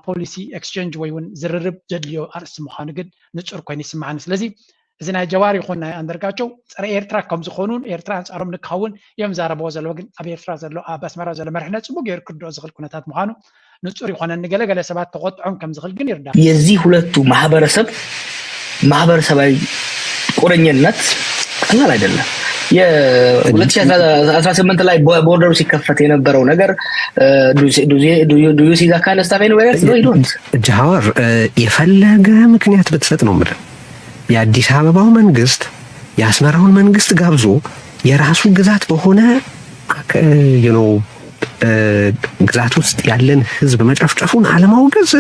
ፖሊሲ ኤክስቸንጅ ወይ እውን ዝርርብ ዘድልዮ ኣርእስቲ ምዃኑ ግን ንፁር ኮይኑ ይስምዓኒ። ስለዚ እዚ ናይ ጀዋር ይኹን ናይ ኣንደርጋቸው ፀረ ኤርትራ ከም ዝኾኑን ኤርትራ ኣንፃሮም ንክኸውን እዮም ዛረብዎ ዘለዎ። ግን ኣብ ኤርትራ ዘሎ ኣብ ኣስመራ ዘሎ መርሕነት ፅቡቅ ገይሩ ክርድኦ ዝኽእል ኩነታት ምዃኑ ንፁር ይኾነኒ። ገለገለ ሰባት ተቆጥዖም ከም ዝኽእል ግን ይርዳእ። የዚህ ሁለቱ ማህበረሰብ ማህበረሰባዊ ቁርኝነት ቀላል አይደለም። የ ሁለት ሺህ አስራ ስምንት ላይ ቦርደሩ ሲከፈት የነበረው ነገር ዱዩሲዛካነስታፌን ወረስ ነው ይዶንት ጃዋር የፈለገ ምክንያት ብትሰጥ ነው የምልህ። የአዲስ አበባው መንግስት የአስመራውን መንግስት ጋብዞ የራሱ ግዛት በሆነ ነው ግዛት ውስጥ ያለን ህዝብ መጨፍጨፉን አለማውገዝ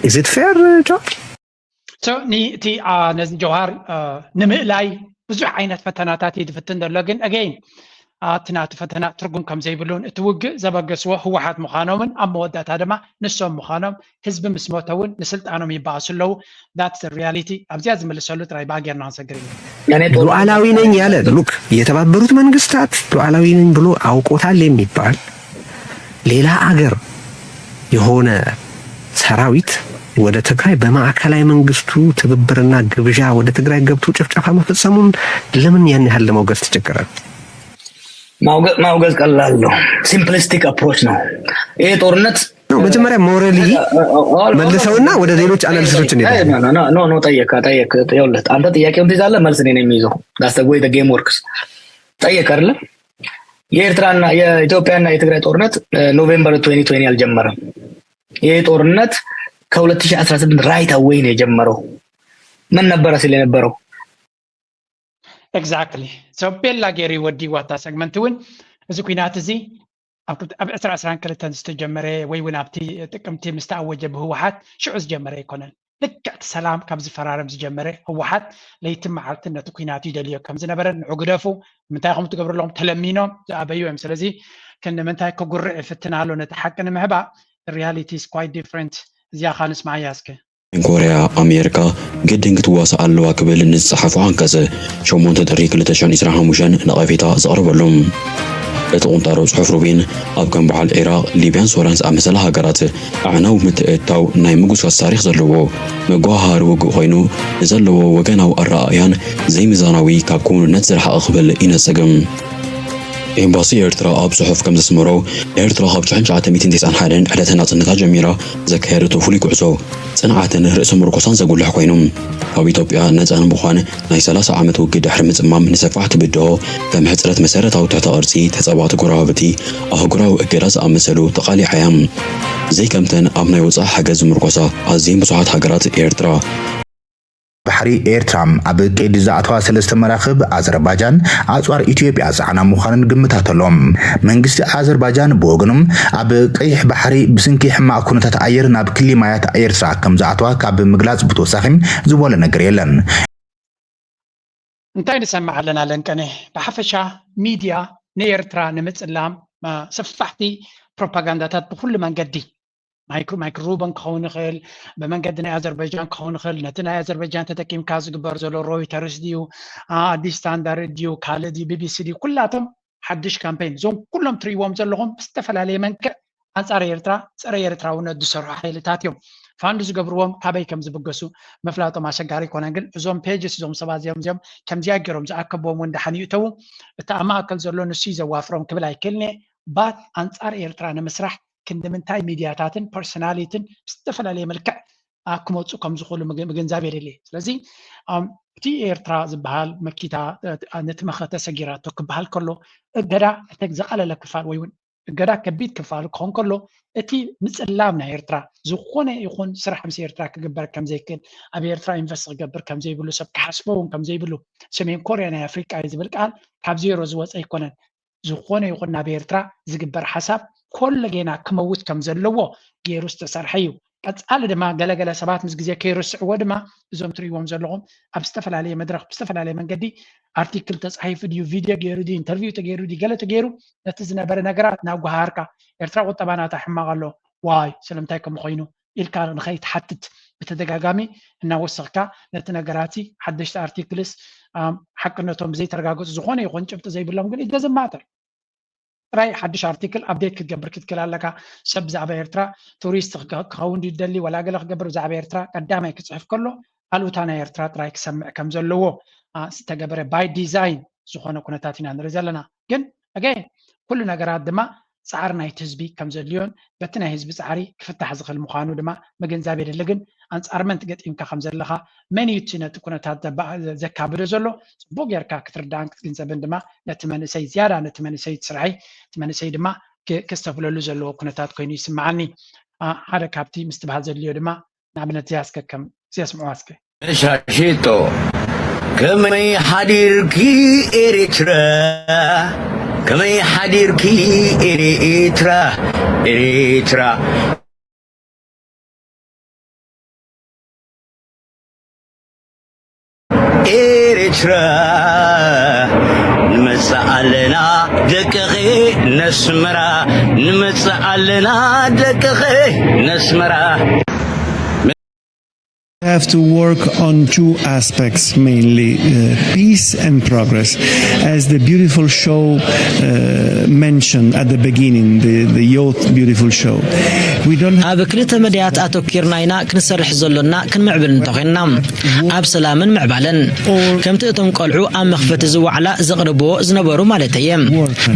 is it fair ጃዋር? እቲ ነዚ ጀውሃር ንምእላይ ብዙሕ ዓይነት ፈተናታት እዩ ዝፍትን ዘሎ። ግን ኣገይን እቲ ናቲ ፈተና ትርጉም ከም ዘይብሉን እቲ ውግእ ዘበገስዎ ህወሓት ምዃኖምን ኣብ መወዳእታ ድማ ንሶም ምዃኖም ህዝቢ ምስ ሞተ እውን ንስልጣኖም ይበኣሱ ኣለዉ። That's the reality። ኣብዚኣ ዝምልሰሉ ጥራይ ብኣጌርና ክንሰግር ኢና። ሉዓላዊ ነኝ ያለ ሉክ የተባበሩት መንግስታት ሉዓላዊ ነኝ ብሎ አውቆታል የሚባል ሌላ አገር የሆነ ሰራዊት ወደ ትግራይ በማዕከላዊ መንግስቱ ትብብርና ግብዣ ወደ ትግራይ ገብቶ ጭፍጨፋ መፈጸሙን ለምን ያን ያህል ለማውገዝ ተቸገረ? ማውገዝ ቀላል ነው። Simplistic approach ነው ይሄ ጦርነት። መጀመሪያ ሞራሊ መልሰውና ወደ ሌሎች አናሊሲሶች እንሄዳለን። ኖ ኖ ጠየቅ ጠየቅ ይኸውልህ፣ አንተ ጥያቄውን ትይዛለህ፣ መልስ እኔ ነኝ የሚይዘው። That's the way the game works። ጠየቅ አይደለም የኤርትራና የኢትዮጵያና የትግራይ ጦርነት ኖቬምበር twenty twenty አልጀመረም። ይሄ ጦርነት ከ ሁለት ሺህ አስራ ስምንት right away ነው የጀመረው። ምን ነበረ ሲል የነበረው? Exactly። So ቤላ ገይሩ ወዲዋ እታ ሰግመንት እውን እዚ ኩናት እዚ ኣብ ዕስራ ዕስራን ክልተን ዝተጀመረ ወይ እውን ኣብቲ ጥቅምቲ ምስ ተኣወጀ ብህወሓት ሽዑ ዝጀመረ ኣይኮነን። ልክዕ እቲ ሰላም ካብ ዝፈራረም ዝጀመረ ህወሓት ለይትን መዓልትን ነቲ ኩናት ይደልዮ ከም ዝነበረ ንዑ ግደፉ፣ ንምንታይ ከም ትገብሩ ኣለኹም ተለሚኖም ዝኣበዩ እዮም። ስለዚ ክንምንታይ ክጉርዕ ይፍትን ኣሎ ነቲ ሓቂ ንምሕባእ reality is quite different። እዚኣ ካ ንስማዓያ እስከ። ሰሜን ኮርያ ኣሜሪካ ግድን ክትዋሳእ ኣለዋ ክብል ንዝጸሓፎ ዓንቀጽ ሸሞንተ ጥሪ ክልተ ሽሕን ዕስራን ሓሙሽተን ነቐፌታ ዘቕረበሉ። እቲ ቁንጣሮ ጽሑፍ ሩቢን ኣብ ከም በዓል ዒራቕ፣ ሊብያን ሶርያን ዝኣመሰላ ሃገራት ኣዕናዊ ምትእትታው ናይ ምጉስጓስ ታሪኽ ዘለዎ መጓሃሃሪ ውግእ ኮይኑ ንዘለዎ ወገናዊ ኣረኣእያን ዘይምዛናዊ ካብ ክውንነት ዝረሓቐ ክብል ይነጽግ። ኤምባሲ ኤርትራ ኣብ ጽሑፍ ከም ዘስመሮ ኤርትራ ካብ ሽሕን ትሽዓተ ሚእትን ተስዓን ሓደን ዕለተ ናጽነታ ጀሚራ ዘካየደቶ ፍሉይ ጉዕዞ ጽንዓትን ርእሰ ምርኮሳን ዘጉልሕ ኮይኑ ካብ ኢትዮጵያ ነጻ ንምዃን ናይ ሰላሳ ዓመት ውግእ ድሕሪ ምጽማም ንሰፋሕቲ ብድሆ ከም ሕጽረት መሰረታዊ ትሕተ ቅርጺ ተጸባእቲ ጎረባብቲ ኣህጉራዊ እገዳ ዝኣመሰሉ ተቓሊዓ እያ። ዘይከምተን ኣብ ናይ ወጻኢ ሓገዝ ዝምርኮሳ ኣዝየን ብዙሓት ሃገራት ኤርትራ ባሕሪ ኤርትራ ኣብ ቀይዲ ዝኣተዋ ሰለስተ መራኽብ ኣዘርባጃን ኣጽዋር ኢትዮጵያ ዝጸዓና ምዃነን ግምታት ኣሎ። መንግስቲ ኣዘርባጃን ብወገኑ ኣብ ቀይሕ ባሕሪ ብስንኪ ሕማቕ ኩነታት ኣየር ናብ ክሊ ማያት ኤርትራ ከም ዝኣተዋ ካብ ምግላጽ ብተወሳኺ ዝበሎ ነገር የለን። እንታይ ንሰምዕ ኣለና ለንቀነ? ብሓፈሻ ሚድያ ንኤርትራ ንምጽላም ሰፋሕቲ ፕሮፓጋንዳታት ብኩሉ መንገዲ ማይክሮ ሩበን ክኸውን ይኽእል፣ ብመንገዲ ናይ ኣዘርባይጃን ክኸውን ይኽእል። ነቲ ናይ ኣዘርባይጃን ተጠቂምካ ዝግበር ዘሎ ሮይተርስ ድዩ፣ ኣዲስ ስታንዳርድ ድዩ፣ ካልእ ድዩ፣ ቢቢሲ ድዩ፣ ኩላቶም ሓድሽ ካምፔን። እዞም ኩሎም ትርእይዎም ዘለኹም ብዝተፈላለየ መንክዕ ኣንጻር ኤርትራ ጸረ ኤርትራውነት ዝሰርሑ ሓይልታት እዮም። ፋንድ ዝገብርዎም ካበይ ከም ዝብገሱ ምፍላጦም ኣሸጋሪ ኣይኮነን። ግን እዞም ፔጅስ እዞም ሰባት እዚኦም እዚኦም ከምዚኣ ገይሮም ዝኣከብዎም እውን ደሓን ይእተዉ። እቲ ኣብ ማእከል ዘሎ ንሱ እዩ ዘዋፍሮም ክብል ኣይክእልን እየ። ባት ኣንጻር ኤርትራ ንምስራሕ ክንዲ ምንታይ ሚድያታትን ፐርሶናሊትን ብዝተፈላለየ መልክዕ ክመፁ ከም ዝኽእሉ ምግንዛብ የድሊ። ስለዚ እቲ ኤርትራ ዝበሃል መኪታ ነቲ መኸተ ሰጊራቶ ክበሃል ከሎ እገዳ እቲ ዘቐለለ ክፋል ወይ እውን እገዳ ከቢድ ክፋሉ ክኾን ከሎ እቲ ምፅላም ናይ ኤርትራ ዝኾነ ይኹን ስራሕ ምስ ኤርትራ ክግበር ከም ዘይክእል ኣብ ኤርትራ ኢንቨስት ክገብር ከም ዘይብሉ ሰብ ክሓስቦ እውን ከም ዘይብሉ ሰሜን ኮርያ ናይ ኣፍሪቃ እዩ ዝብል ቃል ካብ ዜሮ ዝወፀ ኣይኮነን። ዝኾነ ይኹን ናብ ኤርትራ ዝግበር ሓሳብ ኮለጌና ክመውት ከም ዘለዎ ገይሩ ዝተሰርሐ እዩ። ቀጻሊ ድማ ገለገለ ሰባት ምስ ግዜ ከይርስዕዎ ድማ እዞም ትርእይዎም ዘለኹም ኣብ ዝተፈላለየ መድረኽ ብዝተፈላለየ መንገዲ ኣርቲክል ተጻሒፉ ድዩ ቪድዮ ገይሩ ድዩ ኢንተርቪው ተገይሩ ድዩ ገለ ተገይሩ ነቲ ዝነበረ ነገራት እናጓሃሃርካ ኤርትራ ቁጠባ ናታ ሕማቕ ኣሎ ዋይ ስለምንታይ ከምኡ ኮይኑ ኢልካ ንኸይትሓትት ብተደጋጋሚ እናወሰኽካ ነቲ ነገራት ሓደሽቲ ኣርቲክልስ ሓቅነቶም ብዘይተረጋገፁ ዝኾነ ይኹን ጭብጢ ዘይብሎም ግን it doesn't matter ጥራይ ሓድሽ ኣርቲክል ኣፕዴት ክትገብር ክትክእል ኣለካ ሰብ ብዛዕባ ኤርትራ ቱሪስት ክኸውን ድዩ ደሊ ወላ ገለ ክገብር ብዛዕባ ኤርትራ ቀዳማይ ክፅሕፍ ከሎ ኣሉታ ናይ ኤርትራ ጥራይ ክሰምዕ ከም ዘለዎ ዝተገበረ by design ዝኾነ ኩነታት ኢና ንርኢ ዘለና ግን ኣገ ኩሉ ነገራት ድማ ፃዕሪ ናይቲ ህዝቢ ከም ዘድልዮን በቲ ናይ ህዝቢ ፃዕሪ ክፍታሕ ዝኽእል ምዃኑ ድማ ምግንዛብ የድሊ ግን ኣንፃር መን ትገጢምካ ከም ዘለኻ መን እዩ እቲ ነቲ ኩነታት ዘካብዶ ዘሎ ፅቡቅ ጌርካ ክትርዳእን ክትግንዘብን ድማ ነቲ መንእሰይ ዝያዳ ነቲ መንእሰይ ስርሐይ እቲ መንእሰይ ድማ ክስተፍለሉ ዘለዎ ኩነታት ኮይኑ ይስምዓኒ ሓደ ካብቲ ምስትብሃል ዘድልዮ ድማ ንኣብነት እዚኣ እስከ ከም እዚኣ ስምዑዋ እስከ ሻሽጦ ከመይ ሓዲርኪ ኤሪትራ ከመይ ሓዲርኪ ኤሪትራ ኤሪትራ ኤሪትራ ደቅኸ ነስመራ ንመጽእ ኣለና ደቅኸ ነስመራ have to work on two aspects mainly uh, peace and progress. As the beautiful show uh, mentioned at the beginning, the, the Youth Beautiful Show, we don't have ኣብ ክልተ መዳያት ኣተኪርና ኢና ክንሰርሕ ዘሎና ክንምዕብል እንተኾይንና ኣብ ሰላምን ምዕባለን ከምቲ እቶም ቆልዑ ኣብ መኽፈቲ ዝዋዕላ ዘቕርብዎ ዝነበሩ ማለት እየ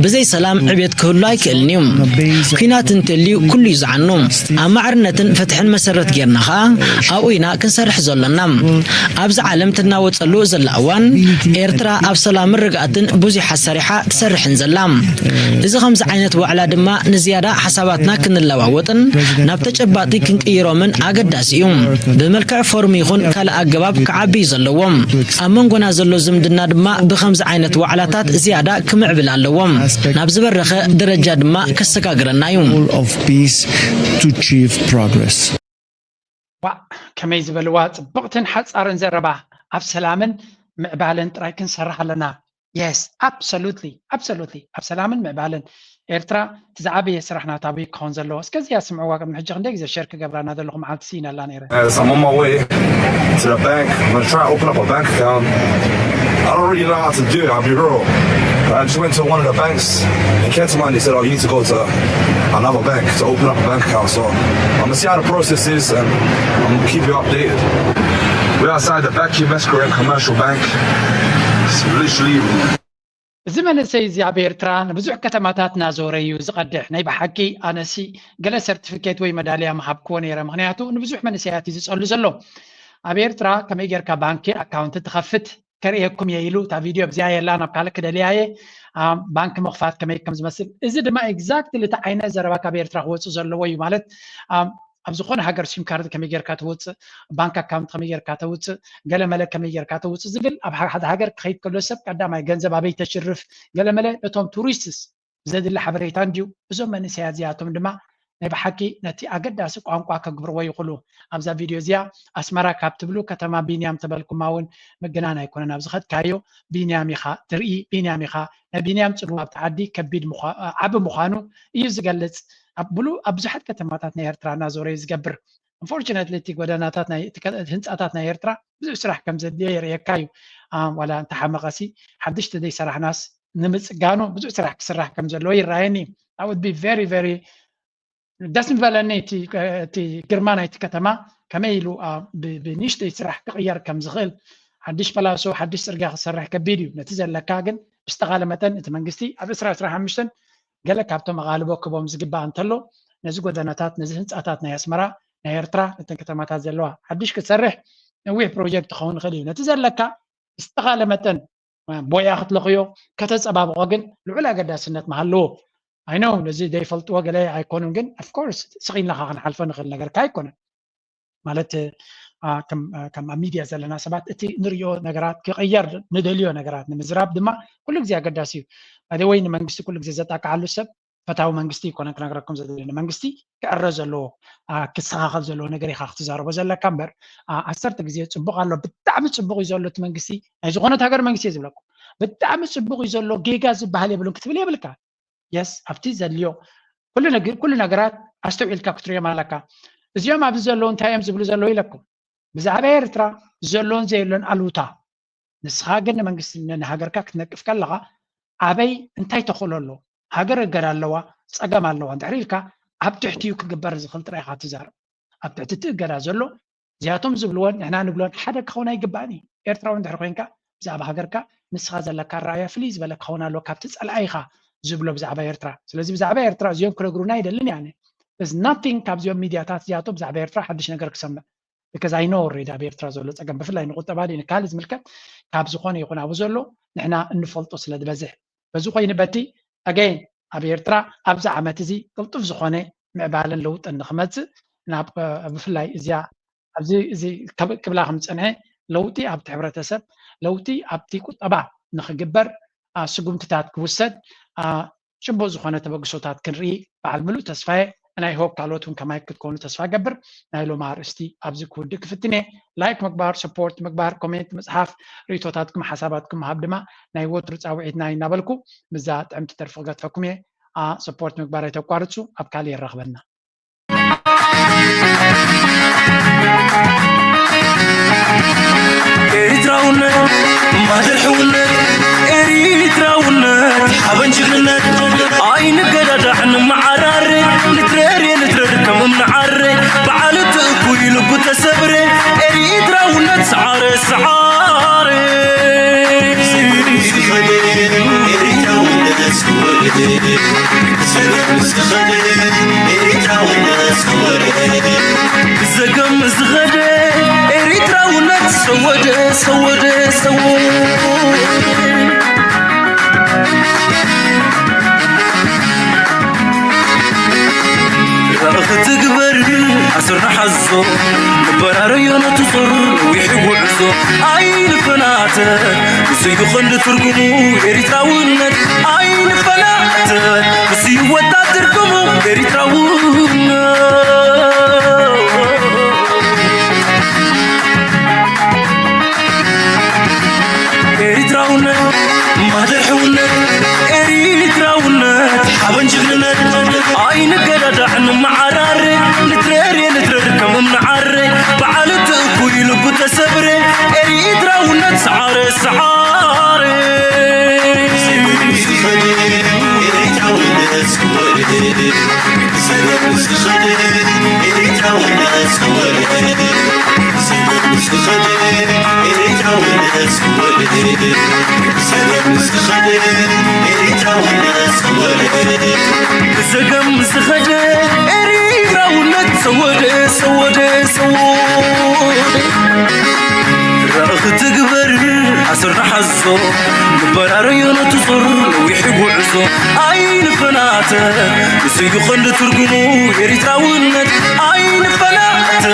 ብዘይ ሰላም ዕቤት ክህሉ ኣይክእልን እዩ ኩናት እንተልዩ ኩሉ እዩ ዝዓኑ ኣብ ማዕርነትን ፍትሕን መሰረት ጌርና ኸዓ ኣብኡ ኢና ክንሰርሕ ዘሎና ኣብዚ ዓለም ትናወፀሉ ዘላ እዋን ኤርትራ ኣብ ሰላምን ርግኣትን ብዙሕ ኣሰሪሓ ትሰርሕን ዘላ እዚ ከምዚ ዓይነት ዋዕላ ድማ ንዝያዳ ሓሳባትና ክንለዋወጥን ናብ ተጨባጢ ክንቅይሮምን ኣገዳሲ እዩ። ብመልክዕ ፎርም ይኹን ካልእ ኣገባብ ክዓቢ እዩ ዘለዎም። ኣብ መንጎና ዘሎ ዝምድና ድማ ብኸምዚ ዓይነት ዋዕላታት ዝያዳ ክምዕብል ኣለዎም። ናብ ዝበረኸ ደረጃ ድማ ከሰጋግረና እዩ። of peace to achieve progress. ዋእ ከመይ ዝበልዋ ጽብቕትን ሓጻርን ዘረባ ኣብ ሰላምን ምዕባለን ጥራይ ክንሰርሕ ኣለና yes absolutely absolutely ኣብ ሰላምን ምዕባለን ኤርትራ እቲ ዝዓበየ ስራሕ ናታ ኣበይ ክኸውን ዘለዎ እስከ እዚኣ ስምዕዋ ቅድሚ ሕጂ ክንደይ ግዜ ሸር ክገብራ እናደለኹ መዓልቲ ስኢነላ ነይረ As I'm on my way to the bank, I'm gonna try to open up a bank account. I don't really know how to do it, I'll be real. I just went to one of the banks in Ketaman, they said, oh, you need to go to another bank to open up a bank account. So I'm gonna see how the process is and I'm gonna keep you updated. We're outside the Baki Mescaran Commercial Bank. It's literally እዚ መንእሰይ እዚ ኣብ ኤርትራ ንብዙሕ ከተማታት እናዞረ እዩ ዝቐድሕ ናይ ብሓቂ ኣነሲ ገለ ሰርቲፊኬት ወይ መዳልያ ምሃብክዎ ነይረ ምክንያቱ ንብዙሕ መንእሰያት እዩ ዝፀሉ ዘሎ ኣብ ኤርትራ ከመይ ጌርካ ባንኪ ኣካውንት ትኸፍት ከርእየኩም እየ ኢሉ እታ ቪድዮ ኣብዚኣ የላ ናብ ካልእ ክደልያ እየ ባንኪ ምኽፋት ከመይ ከም ዝመስል እዚ ድማ exactly እቲ ዓይነት ዘረባ ካብ ኤርትራ ክወፅእ ዘለዎ እዩ ማለት ኣብ ዝኾነ ሃገር sim card ከመይ ጌርካ ተውፅእ bank account ከመይ ጌርካ ተውፅእ ገለ መለ ከመይ ጌርካ ተውፅእ ዝብል ኣብ ሓደ ሃገር ክኸይድ ከሎ ሰብ ቀዳማይ ገንዘብ ኣበይ ተሽርፍ ገለ መለ ነቶም tourists ዘድሊ ሓበሬታ እንድዩ እዞም መንእሰያት እዚኣቶም ድማ ናይ ብሓቂ ነቲ ኣገዳሲ ቋንቋ ከግብርዎ ይኽእሉ ኣብዛ ቪድዮ እዚኣ ኣስመራ ካብ ትብሉ ከተማ ቢንያም ተበልኩማ እውን ምግናን ኣይኮነን ኣብ ዝኸድካዮ ቢንያም ኢኻ ትርኢ ቢንያም ኢኻ ናይ ቢንያም ጽልዋ ኣብቲ ዓዲ ከቢድ ዓቢ ምዃኑ እዩ ዝገልጽ ኣብሉ ኣብ ብዙሓት ከተማታት ናይ ኤርትራ እናዞረ እዩ ዝገብር unfortunately እቲ ጎደናታት ህንፃታት ናይ ኤርትራ ብዙሕ ስራሕ ከም ዘድልዮ የርእየካ እዩ ዋላ እንተሓመቐሲ ሓድሽ ተዘይሰራሕናስ ንምፅጋኑ ብዙሕ ስራሕ ክስራሕ ከም ዘለዎ ይረኣየኒ I would be very very ደስ ምበለኒ እቲ ግርማ ናይቲ ከተማ ከመይ ኢሉ ብንእሽተይ ስራሕ ክቕየር ከም ዝኽእል ሓድሽ ፓላሶ ሓድሽ ፅርግያ ክሰርሕ ከቢድ እዩ ነቲ ዘለካ ግን ብዝተኻለ መጠን እቲ መንግስቲ ኣብ ዕስራ ዕስራ ሓሙሽተን ገለ ካብቶም ኣቓልቦ ክቦም ዝግባእ እንተሎ ነዚ ጎደናታት ነዚ ህንፃታት ናይ ኣስመራ ናይ ኤርትራ ነተን ከተማታት ዘለዋ ሓድሽ ክትሰርሕ ነዊሕ ፕሮጀክት ክኸውን ይኽእል እዩ ነቲ ዘለካ ብዝተኻለ መጠን ቦያ ክትለኽዮ ከተፀባብቆ ግን ልዑል ኣገዳስነት ምሃለዎ ኣይኖ ነዚ ዘይፈልጥዎ ገለ ኣይኮኑን ግን of course ስኺልናኻ ክንሓልፎ ንኽእል ነገርካ ኣይኮነን ማለት ከም ኣብ ሚድያ ዘለና ሰባት እቲ ንሪኦ ነገራት ክቕየር ንደልዮ ነገራት ንምዝራብ ድማ ኩሉ ግዜ ኣገዳሲ እዩ ሓደ ወይ ንመንግስቲ ኩሉ ግዜ ዘጣቅዓሉ ሰብ ፈታዊ መንግስቲ ይኮነን ክነግረኩም ዘደሊ ንመንግስቲ ክዕረ ዘለዎ ክስተኻኸል ዘለዎ ነገር ኢኻ ክትዛረቦ ዘለካ እምበር ዓሰርተ ግዜ ፅቡቅ ኣሎ ብጣዕሚ ፅቡቅ እዩ ዘሎ እቲ መንግስቲ ናይ ዝኾነት ሃገር መንግስቲ እየ ዝብለኩም ብጣዕሚ ፅቡቅ እዩ ዘሎ ጌጋ ዝበሃል የብሉን ክትብል የብልካ የስ ኣብቲ ዘድልዮ ኩሉ ነገራት ኣስተውዒልካ ክትሪኦም ኣለካ እዚኦም ኣብዚ ዘለዉ እንታይ እዮም ዝብሉ ዘለዉ ኢለኩም ብዛዕባ ኤርትራ ዘሎን ዘየሎን ኣሉታ ንስኻ ግን ንመንግስቲ ንሃገርካ ክትነቅፍ ከለኻ ኣበይ እንታይ ተኽእሎ ኣሎ ሃገር እገዳ ኣለዋ ፀገም ኣለዋ እንድሕር ኢልካ ኣብ ትሕቲኡ ክግበር ዝኽእል ጥራይ ኢኻ ትዛረብ ኣብ ትሕቲ እቲ እገዳ ዘሎ እዚኣቶም ዝብልዎን ንሕና ንብሎን ሓደ ክኸውን ኣይግባእን እዩ ኤርትራዊ እንድሕር ኮይንካ ብዛዕባ ሃገርካ ንስኻ ዘለካ ኣረኣያ ፍልይ ዝበለ ክኸውን ኣለዎ ካብቲ ፀላኢኻ ዝብሎ ብዛዕባ ኤርትራ ስለዚ ብዛዕባ ኤርትራ እዚኦም ክነግሩና ኣይደልን እየ ኣነ is nothing ካብዚኦም ሚድያታት እዚኣቶም ብዛዕባ ኤርትራ ሓድሽ ነገር ክሰምዕ because I know already ኣብ ኤርትራ ዘሎ ፀገም ብፍላይ ንቁጠባ ድዩ ንካልእ ዝምልከት ካብ ዝኾነ ይኹን ኣብኡ ዘሎ ንሕና እንፈልጦ ስለ ዝበዝሕ በዚ ኮይኑ በቲ again ኣብ ኤርትራ ኣብዚ ዓመት እዚ ቅልጡፍ ዝኾነ ምዕባለን ለውጥን ንክመፅእ ናብ ብፍላይ እዚኣ ኣብዚ እዚ ክብላ ከም ዝፀንሐ ለውጢ ኣብቲ ሕብረተሰብ ለውጢ ኣብቲ ቁጠባ ንክግበር ስጉምትታት ክውሰድ ጭቡጥ ዝኾነ ተበግሶታት ክንርኢ በዓል ምሉእ ተስፋየ ናይ ሆፕ ካልኦት እውን ከማይ ክትኮኑ ተስፋ ገብር። ናይ ሎማ ኣርእስቲ ኣብዚ ክውድእ ክፍትን እየ። ላይክ ምግባር፣ ሰፖርት ምግባር፣ ኮሜንት ምፅሓፍ፣ ርእቶታትኩም ሓሳባትኩም ምሃብ ድማ ናይ ወትሩ ፃውዒትና እዩ እናበልኩ፣ ምዛ ጥዕምቲ ደርፊ ክገድፈኩም እየ። ሰፖርት ምግባር ኣይተቋርፁ። ኣብ ካልእ የራኽበና። ኤሪትራውነት ማደር ሕውነት፣ ኤሪትራውነት ሓበን ጅግንነት፣ ኣይንገዳዳዕ ንመዓራር፣ ንትረር ንትረር ከም እምኒ ዓረ፣ በዓል እቲ እኩይ ልቡ ተሰብረ፣ ኤሪትራውነት ሰዓረ ሰዓረ። ኤሪትራውነት ዝኸደ፣ ብዘገም ዝኸደ ኤሪትራውነት ሰወደ ሰወደ ሰወደ። ራእኺ ትግበር ኣስርና ሓዞ፣ ንበራረዮ ነቲ ጾር ነዊሕ ጉዕዞ ኣይንፈናተ። ንሱ እዩ ቐንዲ ትርጉሙ ኤሪትራውነት ኣይንፈናተ። ንሱ እዩ ወጣት ትርጉሙ ኤሪትራውነት። ኤሪትራውነት ማደር ሕውነት፣ ኤሪትራውነት ሓበን ጅግንነት፣ ኣይንገዳዳዕ ንመዓራረ፣ ንትረር ንትረር ከም እምኒ ዓረ፣ በዓል እቲ እኩይ ልቡ ተሰብረ፣ ኤሪትራውነት ሰዓረ ሰዓረ። ኤሪትራውነት ዝኸደ፣ ኤሪትራውነት ዝኸደ፣ ኤሪትራውነት ዝኸደ፣ ኤሪትራውነት ዝኸደ፣ ብዘገም ዝኸደ ኤሪትራውነት ሰወደ ሰወደ ሰወደ። ራእኺ ትግበር ኣስርና ሓዞ፣ ንበራረዮ ነቲ ጾር ነዊሕ ጉዕዞ ኣይንፈናተ። ንሱ እዩ ቐንዲ ትርጉሙ ኤሪትራውነት ኣይንፈናተ።